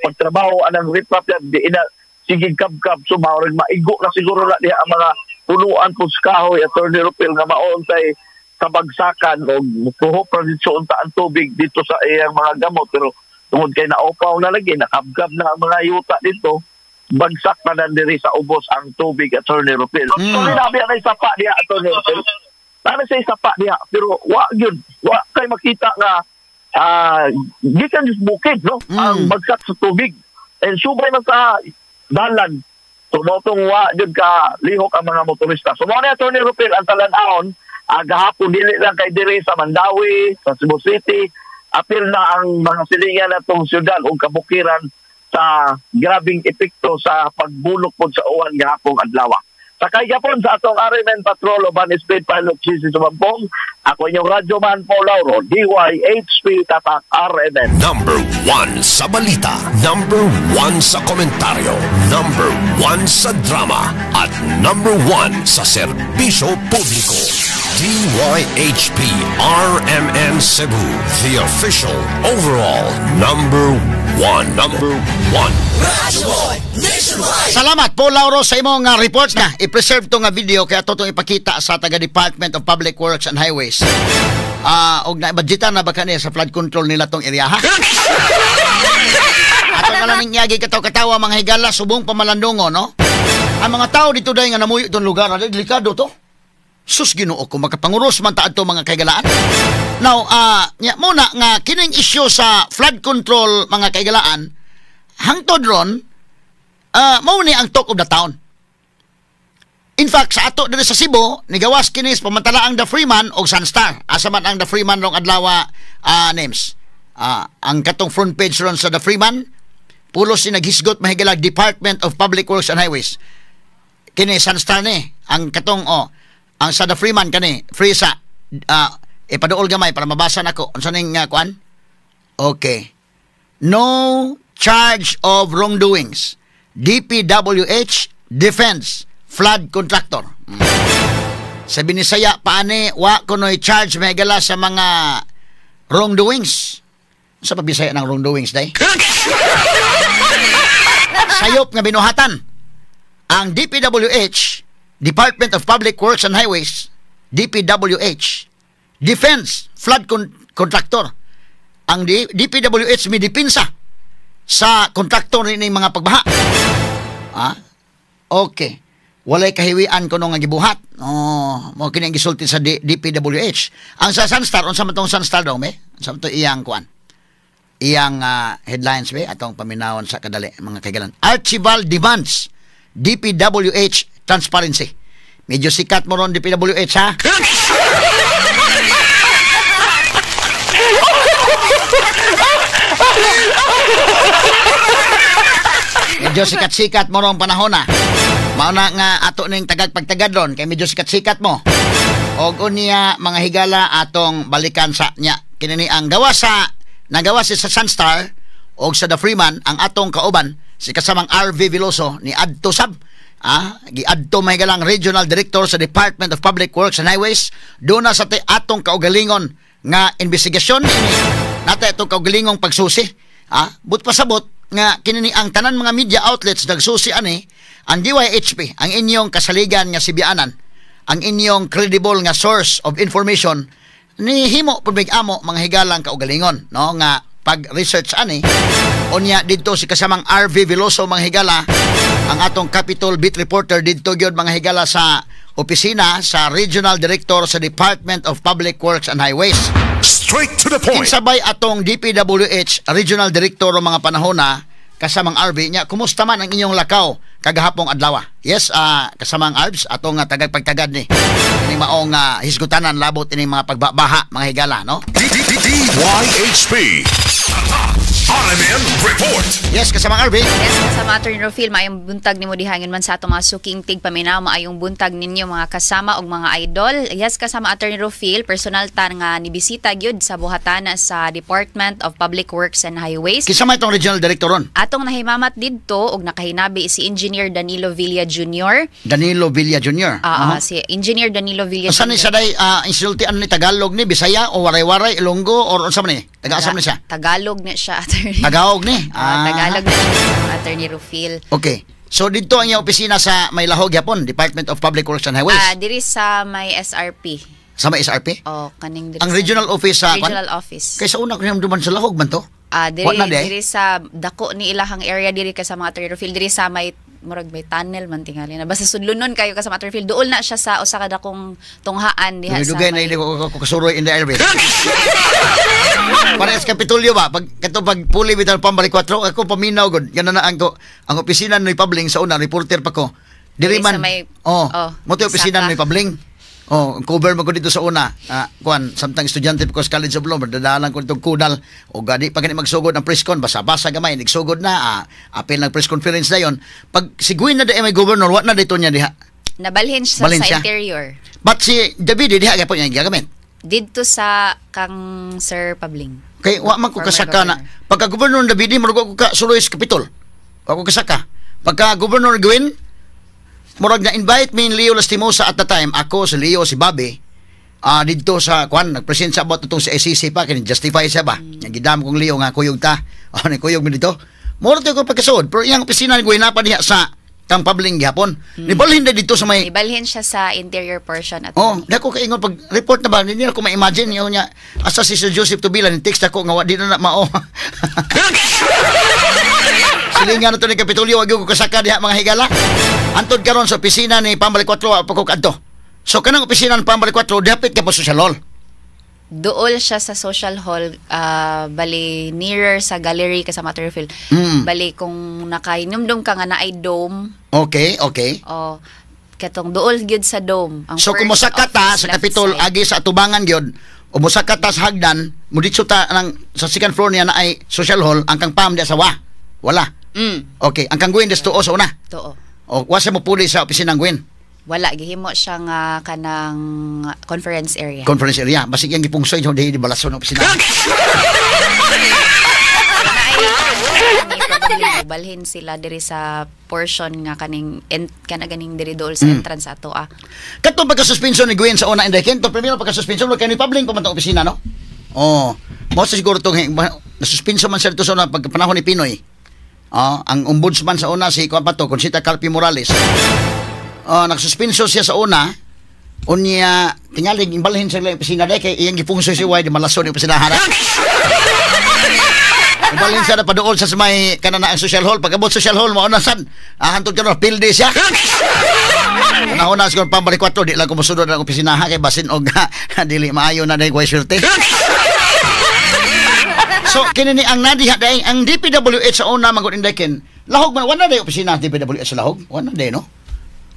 pagtrabaho anang riprap yan di ina sige kabkab, so maurag maigo na siguro na diha ang mga punuan po sa kahoy, Attorney Rupil, nga maon tay kabagsakan o tuhop ra dito unta ang tubig dito sa iyang mga gamot, pero tungod kay naopaw na lagi, nakabkab na ang mga yuta dito, bagsak na nan diri sa ubos ang tubig, Attorney Rupil. So sinabi ang sapa diha, Attorney Rupil. Nana sa sapa diha, pero wa gyud, wa kay makita nga gikan sa bukid, no? Ang bagsak sa tubig. And subay man sa dalan. So mao tong wa gyud ka lihok ang mga motorista. So mao ni, Attorney Rupil, ang talan-awon gahapon, dili lang kay diri sa Mandaue, sa Cebu City, apil na ang mga silingan natong syudad ug kabukiran sa grabing epekto sa pagbulok pod sa uwan gahapong adlaw. Sakay gapon sa atong RMN Patrol uban Speed Pilot GC Sumampong. Ako inyong radyoman Paul Lauro, DYHP Tatak RMN. Number 1 sa balita. Number 1 sa komentaryo. Number 1 sa drama. At number 1 sa serbisyo publiko. DYHP RMN Cebu. The official overall number 1. Number 1. Salamat po, Lauro, sa imong reports na. I-preserve to nga video kaya ato tong ipakita sa taga Department of Public Works and Highways. Og na budgetan na ba kani sa flood control nila tong area, ha? Ato na lang ning yagi kataw-katawa, mga higala, subong pamalandungo, no? Ang mga tao dito dahil nga namuyo itong lugar, dahil delikado to. Sus, Ginoo ko, makapanguros man ta adto, mga kaigalaan. Now, nya muna nga kining issue sa flood control, mga kaigalaan, hangtod ron mao ni ang talk of the town. In fact, sa ato diri sa Cebu, nigawas kini sa pamantala ang The Freeman og Sunstar. Asa man ang The Freeman rong adlaw, names? Ang katong front page ron sa The Freeman, pulos ni naghisgot, mahigalag, Department of Public Works and Highways. Kini Sunstar ni ang katong, oh, ang sa The Freeman kani free sa ipaduol gamay para mabasa nako unsa ning kuan. Okay. No charge of wrongdoings. DPWH defends flood contractor. Sa Binisaya paani, wa kunoy charge, mahigala, sa mga wrongdoings. Sa pabisaya ng wrongdoings day? Sayop nga binuhatan. Ang DPWH, Department of Public Works and Highways, DPWH, defends flood contractor. Ang DPWH mi dipinsa sa kontraktor ni mga pagbaha. Ah? Okay. Walay kahiwian kuno nga gibuhat. Oh, mo kini ang gisulti sa DPWH. Ang sa Sunstar, unsa man tong Sunstar daw me? Unsa man to iyang kuan? Iyang headlines be atong paminawon sa kadali, mga kaigalan. Archival demands DPWH transparency. Medyo sikat mo ron DPWH, ha? Medyo sikat-sikat mo ron panahon na. Mao na nga ato ning tagag pagtagad ron kay medyo sikat-sikat mo. Og unya, mga higala, atong balikan sa nya kini ni ang gawa sa nagawa si sa Sunstar og sa The Freeman. Ang atong kauban si kasamang RV Veloso ni adto sab, giadto mahigalang regional director sa Department of Public Works and Highways doon na sa atong kaugalingon nga investigasyon ini nata itong kaugalingong pagsusi. But pasabot nga kini ni ang tanan mga media outlets nagsusi ani. Ang DYHP, ang inyong kasaligan nga sibianan, ang inyong credible nga source of information, ni himo pud mig amo, mga higalang kaugalingon, no, nga pag-research ani. Unya didto si kasamang RV Veloso, mga higala, ang atong Capitol Beat reporter, didto gyud, mga higala, sa opisina sa Regional Director sa Department of Public Works and Highways. Straight to the point. Kinsa bay atong DPWH Regional Director o mga panahon na, kasamang RV niya? Kumusta man ang inyong lakaw kagahapong adlaw? Yes, kasamang Arbs, atong tagag pagtagad ni ini maong hisgutanan labot ini mga pagbabaha, mga higala, no? DYHP. RMN Report. Yes, kasamang RV. Yes, kasama Attorney Rofil, maayong buntag nimo dihangin man sa atong mga suking tigpaminaw, maayong buntag ninyo mga kasama og mga idol. Yes, kasama Attorney Rofil, personal ta nga nibisita gyud sa buhatan sa Department of Public Works and Highways. Kinsa may itong regional director ron? Atong nahimamat didto og nakahinabi si Engineer Danilo Villa Jr. Danilo Villa Jr. Si Engineer Danilo Villa Unsa ni Jr. siya day, insulti ano ni, Tagalog ni, Bisaya o Waray-Waray, Ilonggo or unsa man ni? Taga-asa man ni siya? Tagalog na siya, Attorney. Tagalog ni. Tagalog na siya, Attorney Rufil. Okay. So dito ang iyang opisina sa may Lahog yapon, Department of Public Works and Highways. Diri sa may SRP. Sa may SRP? Oh, kaning diri Ang sa- regional office sa Regional office. Kaysa una ko niyang duman sa Lahog man to. Diri Wa na di? Diri sa dako ni ilahang area diri ka sa mga Attorney Rufil, diri sa may murag may tunnel man tingali na. Basta sudlonon kayo ka sa mga Attorney Rufil, duol na siya sa usa ka dakong tunghaan diha sa Dugay na may hindi ko kasuroy in the airway. Parehas Kapitolyo ba? Pag kato pag puli bitaw pambalik 4, ako paminaw gud. Ganun na ang ko ang opisina ni Pabling sa una, reporter pa ko. Diri Diri man. sa may- oh, oh, mo to opisina Saka. ni Pabling. Oh, ang cover mo ko dito sa una. Kuan, samtang estudyante ko sa College of Law, dadalan ko itong kunal. O gani pa gani magsugod ang press con, basa-basa gamay, nagsugod na, apil ng press conference na yon. Pag siguin na di may governor, wa na dito niya diha. Nabalhin siya Balhin sa siya? Interior. But si Davide diha gyapon niya gigamit. Didto sa kang Sir Pabling. Kay wa man ko Former kasaka na governor. Pagka Governor Davide, murag wa ko ka suloy sa Capitol. Wa ko kasaka. Pagka Governor Gwen, murag na invite me ni Leo Lastimosa at the time, ako, si Leo, si Bobby, didto sa kwan, nagpresent sa about itong sa SEC pa kini justify siya ba. Mm. Gidam kong Leo nga kuyog ta. Oh, ni kuyog mi dito. Mura ko pagkasuod, pero iyang opisina ni Gwen pa diha sa kang Pabling gihapon. Nibalhin na dito sa may Nibalhin siya sa interior portion at Oh, di ako kaingon pag report na ba, hindi na ako ma-imagine yun niya. Asa si Sir Joseph Tubila, ni text ako nga wa di na na mao. Silingan na to ni Kapitolyo, wag ko kasaka diha, mga higala. Antod karon sa opisina ni Pambali 4, wa pa ko kadto. So kanang opisina ni Pambali 4, dapit ka pa social hall. Duol siya sa social hall, bali nearer sa gallery kasama Turfield. Bali kung nakahinumdum ka nga naay dome, o katong duol gyud sa dome. Ang So kung first mosaka ta office, sa left Kapitol side. Agi sa atubangan gyud, o mosaka ta sa hagdan, muditso ta nang sa second floor niya na ay social hall, ang kang Pam diya sa wa. Wala. Okay, ang kang Gwen des tuo sa una. Tuo. O wa siya mopuli sa opisina ng Gwen. Wala, gihimo siya nga kanang conference area. Conference area. Basig yang gipungsoy di di balason ng opisina. Naay probably balhin sila diri sa portion nga kaning kana ganing diri dool sa entrance ato ah. Katong pagkasuspension ni Gwen sa una, inday ken to primero pagkasuspension kay ni Pabling pa man tong opisina, no? Oh, mo sa siguro tong nasuspenso man siya dito sa una pagka panahon ni PNoy. Oh, ang ombudsman sa una si kuan pa to, Conchita Carpio Morales. Oh, nagsuspenso siya sa una. Unya tingali imbalhin sa ilang opisina dai kay iyang gipungsoy si Y di malason yung opisina hara. Ibalhin siya na paduol sa may kanana ang social hall. Pag-abot social hall, mao na sad. Ah, hantod karon pildi siya. Panahon na siguro Pambali 4, di lang ko mosunod ang opisina ha, kay basin og dili maayo na dahil way swerte. So kini ni ang nadiha dahil ang DPWH sa una magud, inday ken. Lahog man wala day opisina ang DPWH sa Lahog. Wala day, no.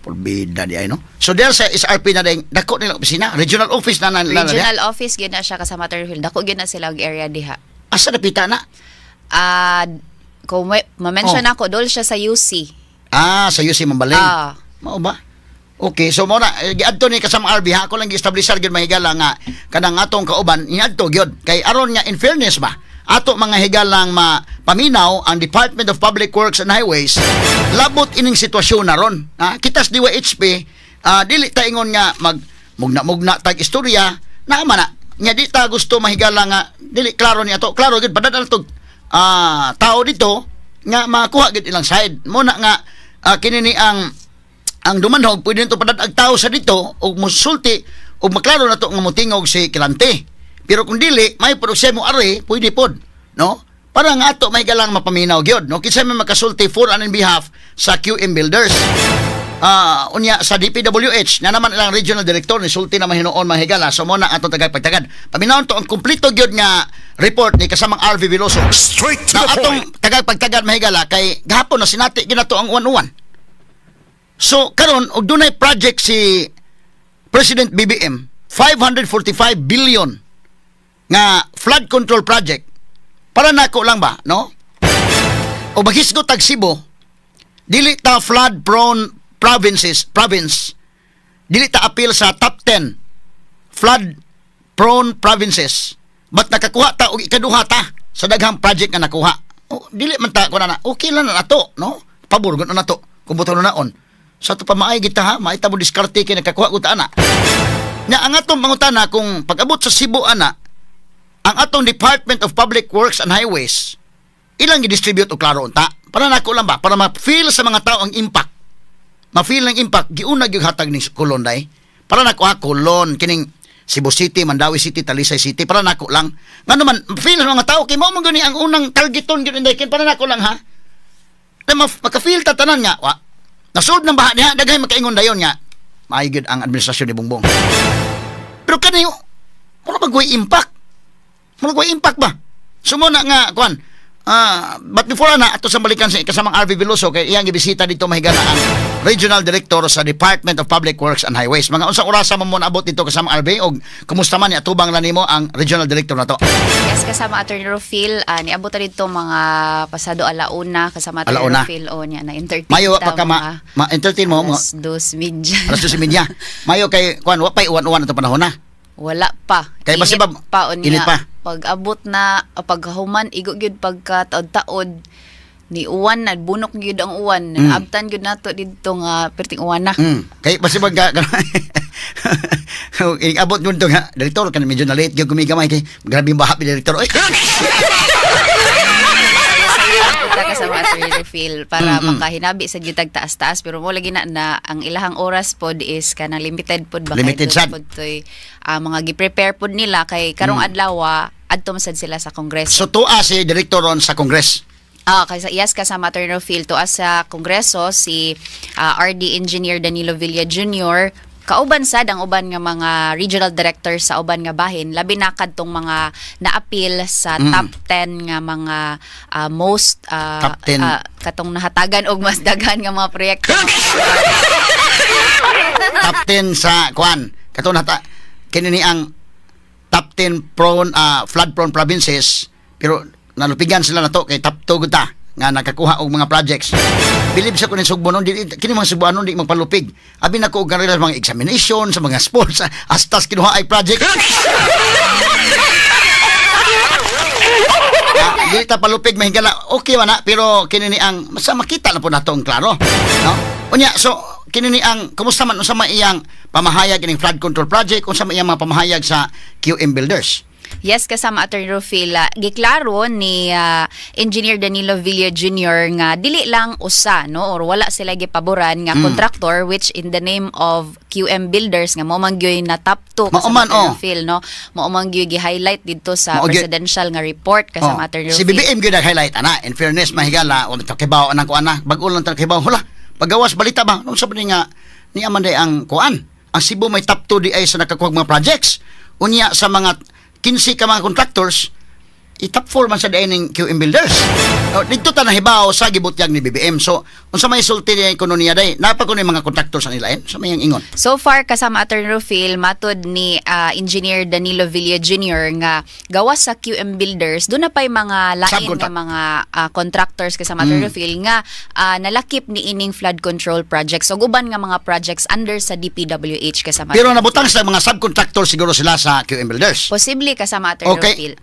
Porbida di ay, no. So there sa SRP na day dako nila opisina, regional office na na, na, na Regional office gyud na siya kasama Turfield. Dako gyud na sila og area diha. Asa napita na? Ah, kung may, ma-mention Oh. ako, dool siya sa UC. Ah, sa UC Mambaling. Ah. Mao ba? Okay, so mo na giadto ni kasama RB ha, ako lang gi-establisher gyud, mahigala, nga kanang atong kauban niadto gyud kay aron nga in fairness ba ato, mga higalang, mapaminaw ang Department of Public Works and Highways labot ining sitwasyon na ron. Ha? Kita sa DYHP, dili ta ingon nga mag mugna-mugna tag istorya na ama na nya di ta gusto, mahigala, nga dili klaro ni ato. Klaro gyud padadala tog tao dito nga makuha gyud ilang side mo na nga kini ni ang dumanhog pwede nito padag tao sa dito og musulti og maklaro na to nga motingog si Kilante. Pero kung dili may produksyon mo ari, pwede pod, no, para nga ato may galang mapaminaw gyud, no, kinsa may makasulti for and in behalf sa QM Builders. Unya sa DPWH na naman ilang regional director ni sulti naman hinuon, mahigala. So mo na atong tagay pagtagad paminawon to ang kumpleto gyud nga report ni kasamang RV Veloso. Straight to Na the atong point. tagay pagtagad, mahigala, kay gahapon na sinati ginato ang uwan-uwan. So karon og dunay project si President BBM, 545 billion nga flood control project, para nako lang ba, no, o maghisgot tag Cebu, dili ta flood prone province, dili ta appeal sa top 10 flood prone provinces, but nakakuha ta og ikaduha ta sa daghang project nga nakuha. O, dili man ta kuha na, okay lang na nato, no, pabor gud na nato kung buto na naon sa to pa maay gita ha, maay ta mo diskarte kay nakakuha gud ta ana. Nya ang atong pangutana, kung pag-abot sa Cebu ana, ang atong Department of Public Works and Highways ilang gi-distribute og klaro unta para nako lang ba, para ma-feel sa mga tao ang impact, ma-feel ang impact. Giuna gyud hatag ning Colon day, para nako ha, Colon kining Cebu City, Mandaue City, Talisay City, para nako lang ngano man feel sa mga tao kay mao man gani ang unang targeton gyud, inday ken, para nako lang ha, na maka-feel ta tanan nga wa nasulod ng baha niya, daghay makaingon dayon nga maayo gyud ang administrasyon ni Bongbong. Pero kani mura ba impact, mura ba impact ba? So mo na nga kuan. But before na ato sa balikan sa kasamang RV Veloso kay iyang gibisita dito, mahigala, ang Regional Director sa Department of Public Works and Highways. Mga unsang orasa mo mo naabot dito, kasamang RV, og kumusta man ni atubang lang nimo ang Regional Director nato? Yes, kasama Attorney Rofil, niabot ta dito mga pasado alauna, kasama Attorney Alauna. Rofil, o niya na entertain Mayo pa ka ma-entertain mo mga alas 2:30. Alas 2:30. Mayo kay kuan, wa pay uwan-uwan ato panahon na. Wala pa. Kay Init basi pa unya. Init pa. Pag abot na, paghuman igo gyud pagka taod-taod ni uwan na, bunok gyud ang uwan. Abtan gyud nato didto nga perting uwan na. Kay basi ba ga abot mo dito nga, "Direktor, kan medyo na late gyud kumigamay kay grabe yung baha, direktor." Oy. Kita kasama Attorney Rofil para makahinabi sa gyud taas-taas, pero mo lagi na na ang ilahang oras pod is kanang limited pod ba kay Limited doon sad. pod toy, mga gi-prepare pod nila kay karong adlaw adto man sad sila sa Kongreso. So tuwa si direktor ron sa Congress. Kay yes, kasama Attorney Rofil, tuwa sa Kongreso si RD Engineer Danilo Villa Jr., kauban sad ang uban nga mga regional directors sa uban nga bahin, labi na kadtong mga naapil sa top 10 nga mga most Top 10. Katong nahatagan og mas daghan nga mga proyekto. Top 10 sa kuan kato nata kini ni ang top 10 prone flood prone provinces, pero nalupigan sila na to kay top 2 gud ta nga nakakuha og mga projects. Bilib sa kunin Sugbo nun, di, kini mga Sugboanon di magpalupig. Abi na ko og kanila sa mga examination, sa mga sports, astas kinuha ay project. Dili ta palupig, mahigala. Okay man na, pero kini ni ang masa makita na po nato ang klaro, no? Unya, so kini ni ang kumusta man, unsa man iyang pamahayag ining flood control project, unsa man iyang mga pamahayag sa QM Builders? Yes, kasama Attorney Rofil, giklaro ni Engineer Danilo Villa Jr. nga dili lang usa, no, or wala sila gipaboran nga contractor which in the name of QM Builders nga mao man gyud na top 2 Mao kasama man, Attorney oh. Rofil, no, mao man gyud gi-highlight didto sa Mao gyud. Presidential nga report, kasama Oh, Attorney si Rofil. BBM gyud nag-highlight ana. In fairness, mahigala, wa ta kibaw anang kuan na. Bag-o lang ta kibaw. Hula, pagawas balita ba? Nung sabi nga ni Amanday ang kuan. Ang Cebu may top 2 di ay sa nakakuha mga projects. Unya sa mga 15 ka mga contractors, i-top 4 man sa diay ning QM Builders. Oh, dito ta nahibaw sa gibutyag ni BBM. So, unsa may sulti niya kuno niya day? Napa kuno yung mga contractors sa nila, eh? Sa may ingon. So far, kasama Attorney Rofil, matod ni Engineer Danilo Villa Jr. nga gawas sa QM Builders, doon na pa'y mga lain Subcontract. nga mga contractors, kasama Attorney Rofil, nga nalakip ni ining flood control projects ug uban nga mga projects under sa DPWH, kasama Pero Attorney nabutang sa mga subcontractor siguro sila sa QM Builders. Posible, kasama Attorney Rofil.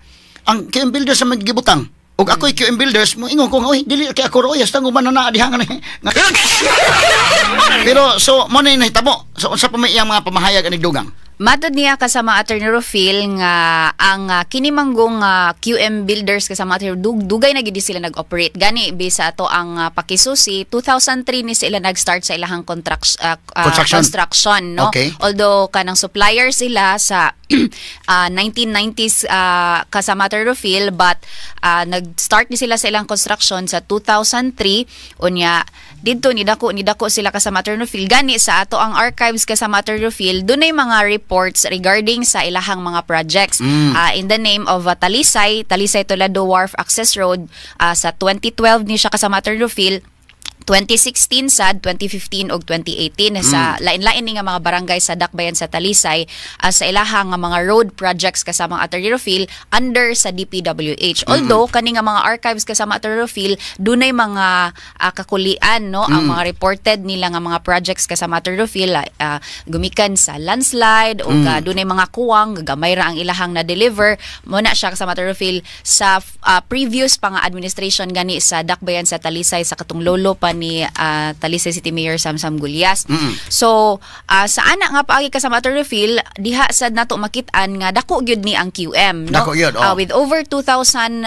Ang QM Builders sa magigibutang. Ug ako'y QM Builders, mo ingon ko nga, "Oy, dili kay ako roy, hasta nguban na na diha nga ni." Pero so mo na yung nahitabo. So unsa pa may iyang mga pamahayag anig dugang? Matod niya, kasama Attorney Rofil, nga ang kini manggong QM Builders, kasama Attorney, dugay na gid sila nag-operate. Gani bisa ato ang pakisusi, 2003 ni sila nag-start sa ilahang Construction. Construction, no? Although kanang supplier sila sa 1990s, kasama Attorney Rofil, but nag-start ni sila sa ilang construction sa 2003. Unya didto ni dako sila, kasama Attorney Rofil. Gani sa ato ang archives, kasama Attorney Rofil, dunay mga reports regarding sa ilahang mga projects in the name of Talisay Toledo Wharf Access Road, sa 2012 ni siya, kasama Attorney Rofil, 2016 sad, 2015 ug 2018 sa lain-lain ni nga mga barangay sa Dakbayan sa Talisay, sa ilaha nga mga road projects, kasama Attorney Rofil, under sa DPWH. Although kani nga mga archives, kasama Attorney Rofil, dunay mga kakulian, no, ang mga reported nila nga mga projects, kasama Attorney Rofil, gumikan sa landslide o dunay mga kuwang, gamay ra ang ilahang na-deliver mo na siya, kasama Attorney Rofil, sa previous pa nga administration gani sa Dakbayan sa Talisay, sa katong lolo pa ni Talisay City Mayor Samsam Gullas. So sa ana nga paagi, kasama Attorney Rofil, diha sad nato makit-an nga dako gyud ni ang QM, no? Dako gyud, oh. With over 2,000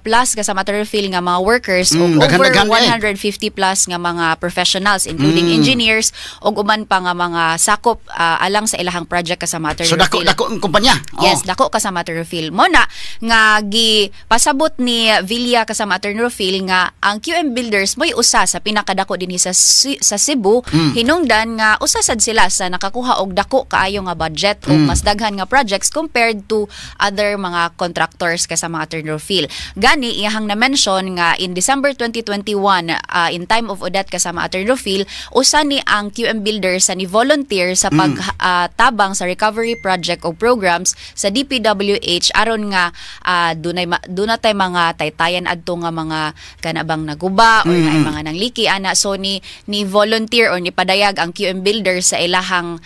plus, kasama Attorney Rofil, nga mga workers ug over daghan-daghan eh. 150 plus nga mga professionals including engineers ug uban pa nga mga sakop alang sa ilahang project, kasama Attorney So dako Rofil. dako ang kumpanya. Oh. Yes, dako, kasama Attorney Rofil. Mo na nga gi pasabot ni Villa, kasama Attorney Rofil, nga ang QM Builders mo'y usa sa pinakadako dinhi sa Cebu, hinungdan nga usa sad sila sa nakakuha og dako kaayo nga budget o mas daghan nga projects compared to other mga contractors, kasama Attorney Rofil. Gani iyahang na-mention nga in December 2021, in time of Odette, kasama Attorney Rofil, usa ni ang QM Builders sa ni volunteer sa pag tabang sa recovery project o programs sa DPWH aron nga dunay tay mga taytayan adto nga mga kana bang naguba or naay mga nangliki ana. So ni volunteer or ni padayag ang QM Builders sa ilahang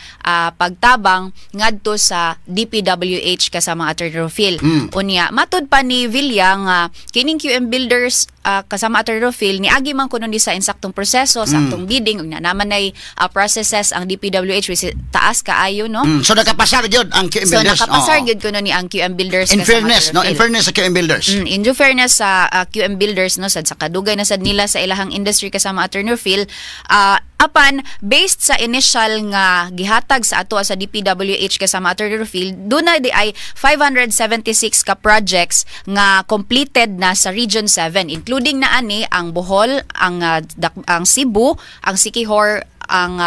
pagtabang ngadto sa DPWH, kasama Attorney Rofil. Unya matud pa ni Villa nga kining QM Builders, kasama Attorney Rofil, niagi man kuno ni sa insaktong proseso, saktong bidding ug na naman ay processes ang DPWH, which is taas kaayo, no? So nakapasar gyud ang QM So Builders. nakapasar gyud kuno ni ang QM Builders, In kasama fairness, Attorney no, in Rofil. Fairness sa QM Builders. In due fairness sa QM Builders, no, sad sa kadugay na sad nila sa ilahang industry, kasama Attorney Phil, apan based sa initial nga gihatag sa ato sa DPWH, kasama Attorney Phil, duna di ay 576 ka projects nga completed na sa Region 7, including na ani ang Bohol, ang Cebu, ang Siquijor, ang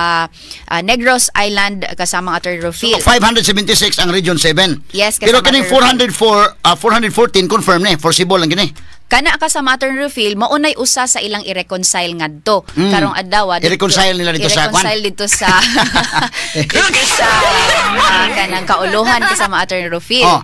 Negros Island, kasama Attorney Rofil. 576 ang Region 7. Yes, Pero kasama kining Attorney 404 414 confirm ni for Cebu lang kini. Kana, kasama Attorney Rufil, maunay usa sa ilang i-reconcile ngadto. Karong adlaw I-reconcile nila dito sa kwan? I-reconcile dito sa kanang kauluhan, kasama Attorney Rufil. Oh.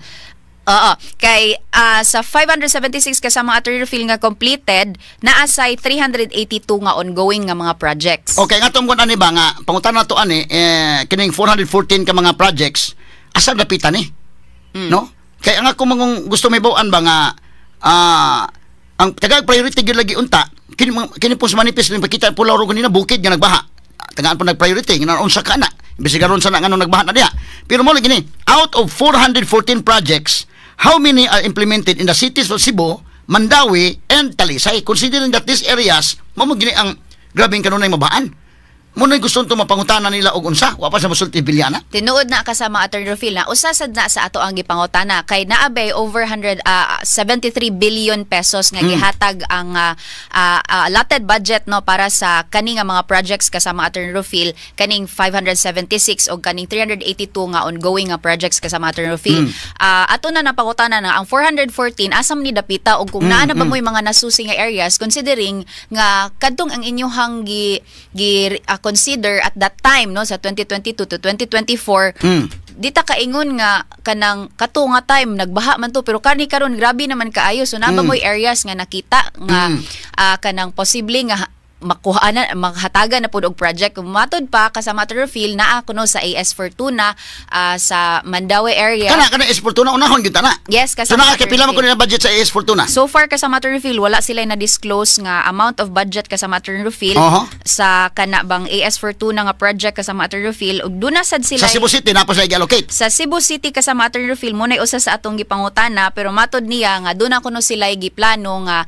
Oo. Kay sa 576, kasama Attorney Rufil, nga completed, naasay 382 nga ongoing nga mga projects. Okay, nga tungkol ani ba nga pangutan nato ani eh, kining 414 ka mga projects, asa dapitan ni? No? Kay ang ako mangong gusto may bawaan ba nga ang tagag priority gyud lagi unta kini kini po sa manifest ni pakita Pulau ro kanina bukid nga nagbaha. Tagaan po nag-priority nga unsa ka na. Imbes karon sa na nganong nagbaha na diha. Pero mo lagi ni out of 414 projects, how many are implemented in the cities of Cebu, Mandaue, and Talisay? Considering that these areas, mao mo gini ang grabeng kanunay mabaan. Mo na gusto to mapangutana nila og unsa, wa pa sa mosulti Bilyana. Tinuod na, kasama Attorney Rufil, na usa sad na sa ato ang gipangutana kay naabay over 173 billion pesos nga gihatag ang allotted budget, no, para sa kani nga mga projects, kasama Attorney Rufil, kaning 576 og kaning 382 nga ongoing nga projects, kasama Attorney Rufil. Ato na napangutana na ang 414, asam ni dapita og kung naa na ba mo'y mga nasusi nga areas, considering nga kadtong ang inyuhang gi consider at that time, no, sa 2022 to 2024, di ta kaingon nga kanang kato nga time nagbaha man to, pero kani karon grabe naman kaayo. So naa ba mo'y areas nga nakita nga kanang posible nga makuha na, maghatagan na pud og project? Kung matod pa, kasama Phil, naa kuno sa AS Fortuna sa Mandaue area. Kana AS Fortuna unahon gyud ta na. Yes, So kasama naa kay pila man Phil. kuno na budget sa AS Fortuna? So far, kasama Phil, wala sila na disclose nga amount of budget, kasama Phil, sa kana bang AS Fortuna nga project, kasama Phil, ug duna sad sila Sa Cebu City na pa sila i-allocate. Sa Cebu City, kasama Rufil, muna'y usa sa atong gipangutana, pero matod niya nga doon ako no sila giplano nga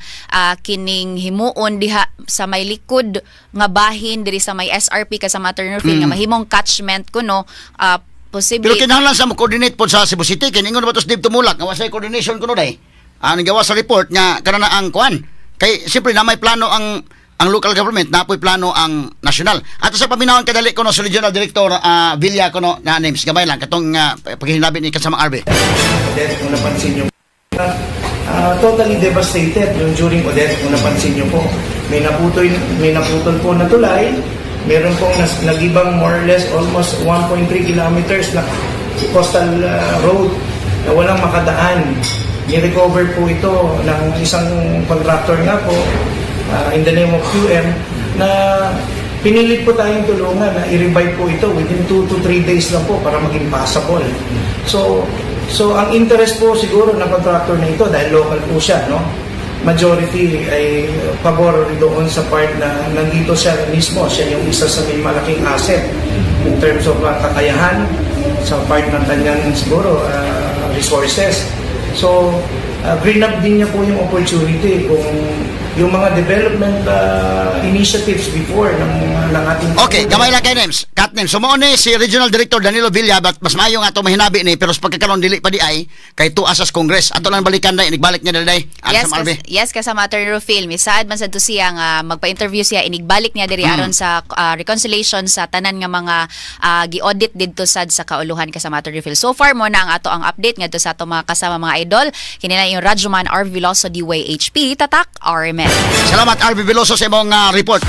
kining himuon diha sa may likod nga bahin diri sa may SRP, kasama Rufil, nga mahimong catchment kuno posible. Pero kinahanglan sa mo coordinate pod sa Cebu City, kay ingon ba to Steve Tumulak nga wa say coordination kuno day. Ang gawa sa report nga kana na ang kuan. Kay siyempre na may plano ang local government, na po'y plano ang national. At sa paminawon kadali ko no sa Regional Director Villa kuno na names gamay lang katong paghinabi ni kasamang RB. Odette, kung napansin nyo, totally devastated yung during Odette, kung napansin nyo po. May naputol po na tulay, meron pong nagibang more or less almost 1.3 kilometers na coastal road na walang makadaan. Ni-recover po ito ng isang contractor nga po in the name of QM na pinilit po tayong tulungan na i-revive po ito within 2 to 3 days lang po para maging passable. So ang interest po siguro ng contractor na ito, dahil local po siya, no? Majority ay pabor doon sa part na nandito siya mismo, siya yung isa sa may malaking asset in terms of kakayahan sa part ng kanyang siguro resources. So, green up din niya po yung opportunity kung Yung mga development initiatives before ng ating Okay, gamay lang kay names. Cut names. So mao ni si Regional Director Danilo Villa, but mas maayo nga ato mahinabi ni, pero sa pagkakaroon dili pa di ay kay tuas sa Congress. Ato lang balikan day, inigbalik niya dali. Yes, sa Marby. yes, kasama Attorney Rufil. Misaad man sad to siya nga magpa-interview siya inigbalik niya diri aron sa reconciliation sa tanan nga mga gi-audit didto sad sa kauluhan, kasama Attorney Rufil. So far mo na ang ato ang update ngadto sa ato mga kasama, mga idol. Kini na yung Radyoman RV Veloso DYHP Tatak RMN. Salamat, RV Veloso, sa imong report.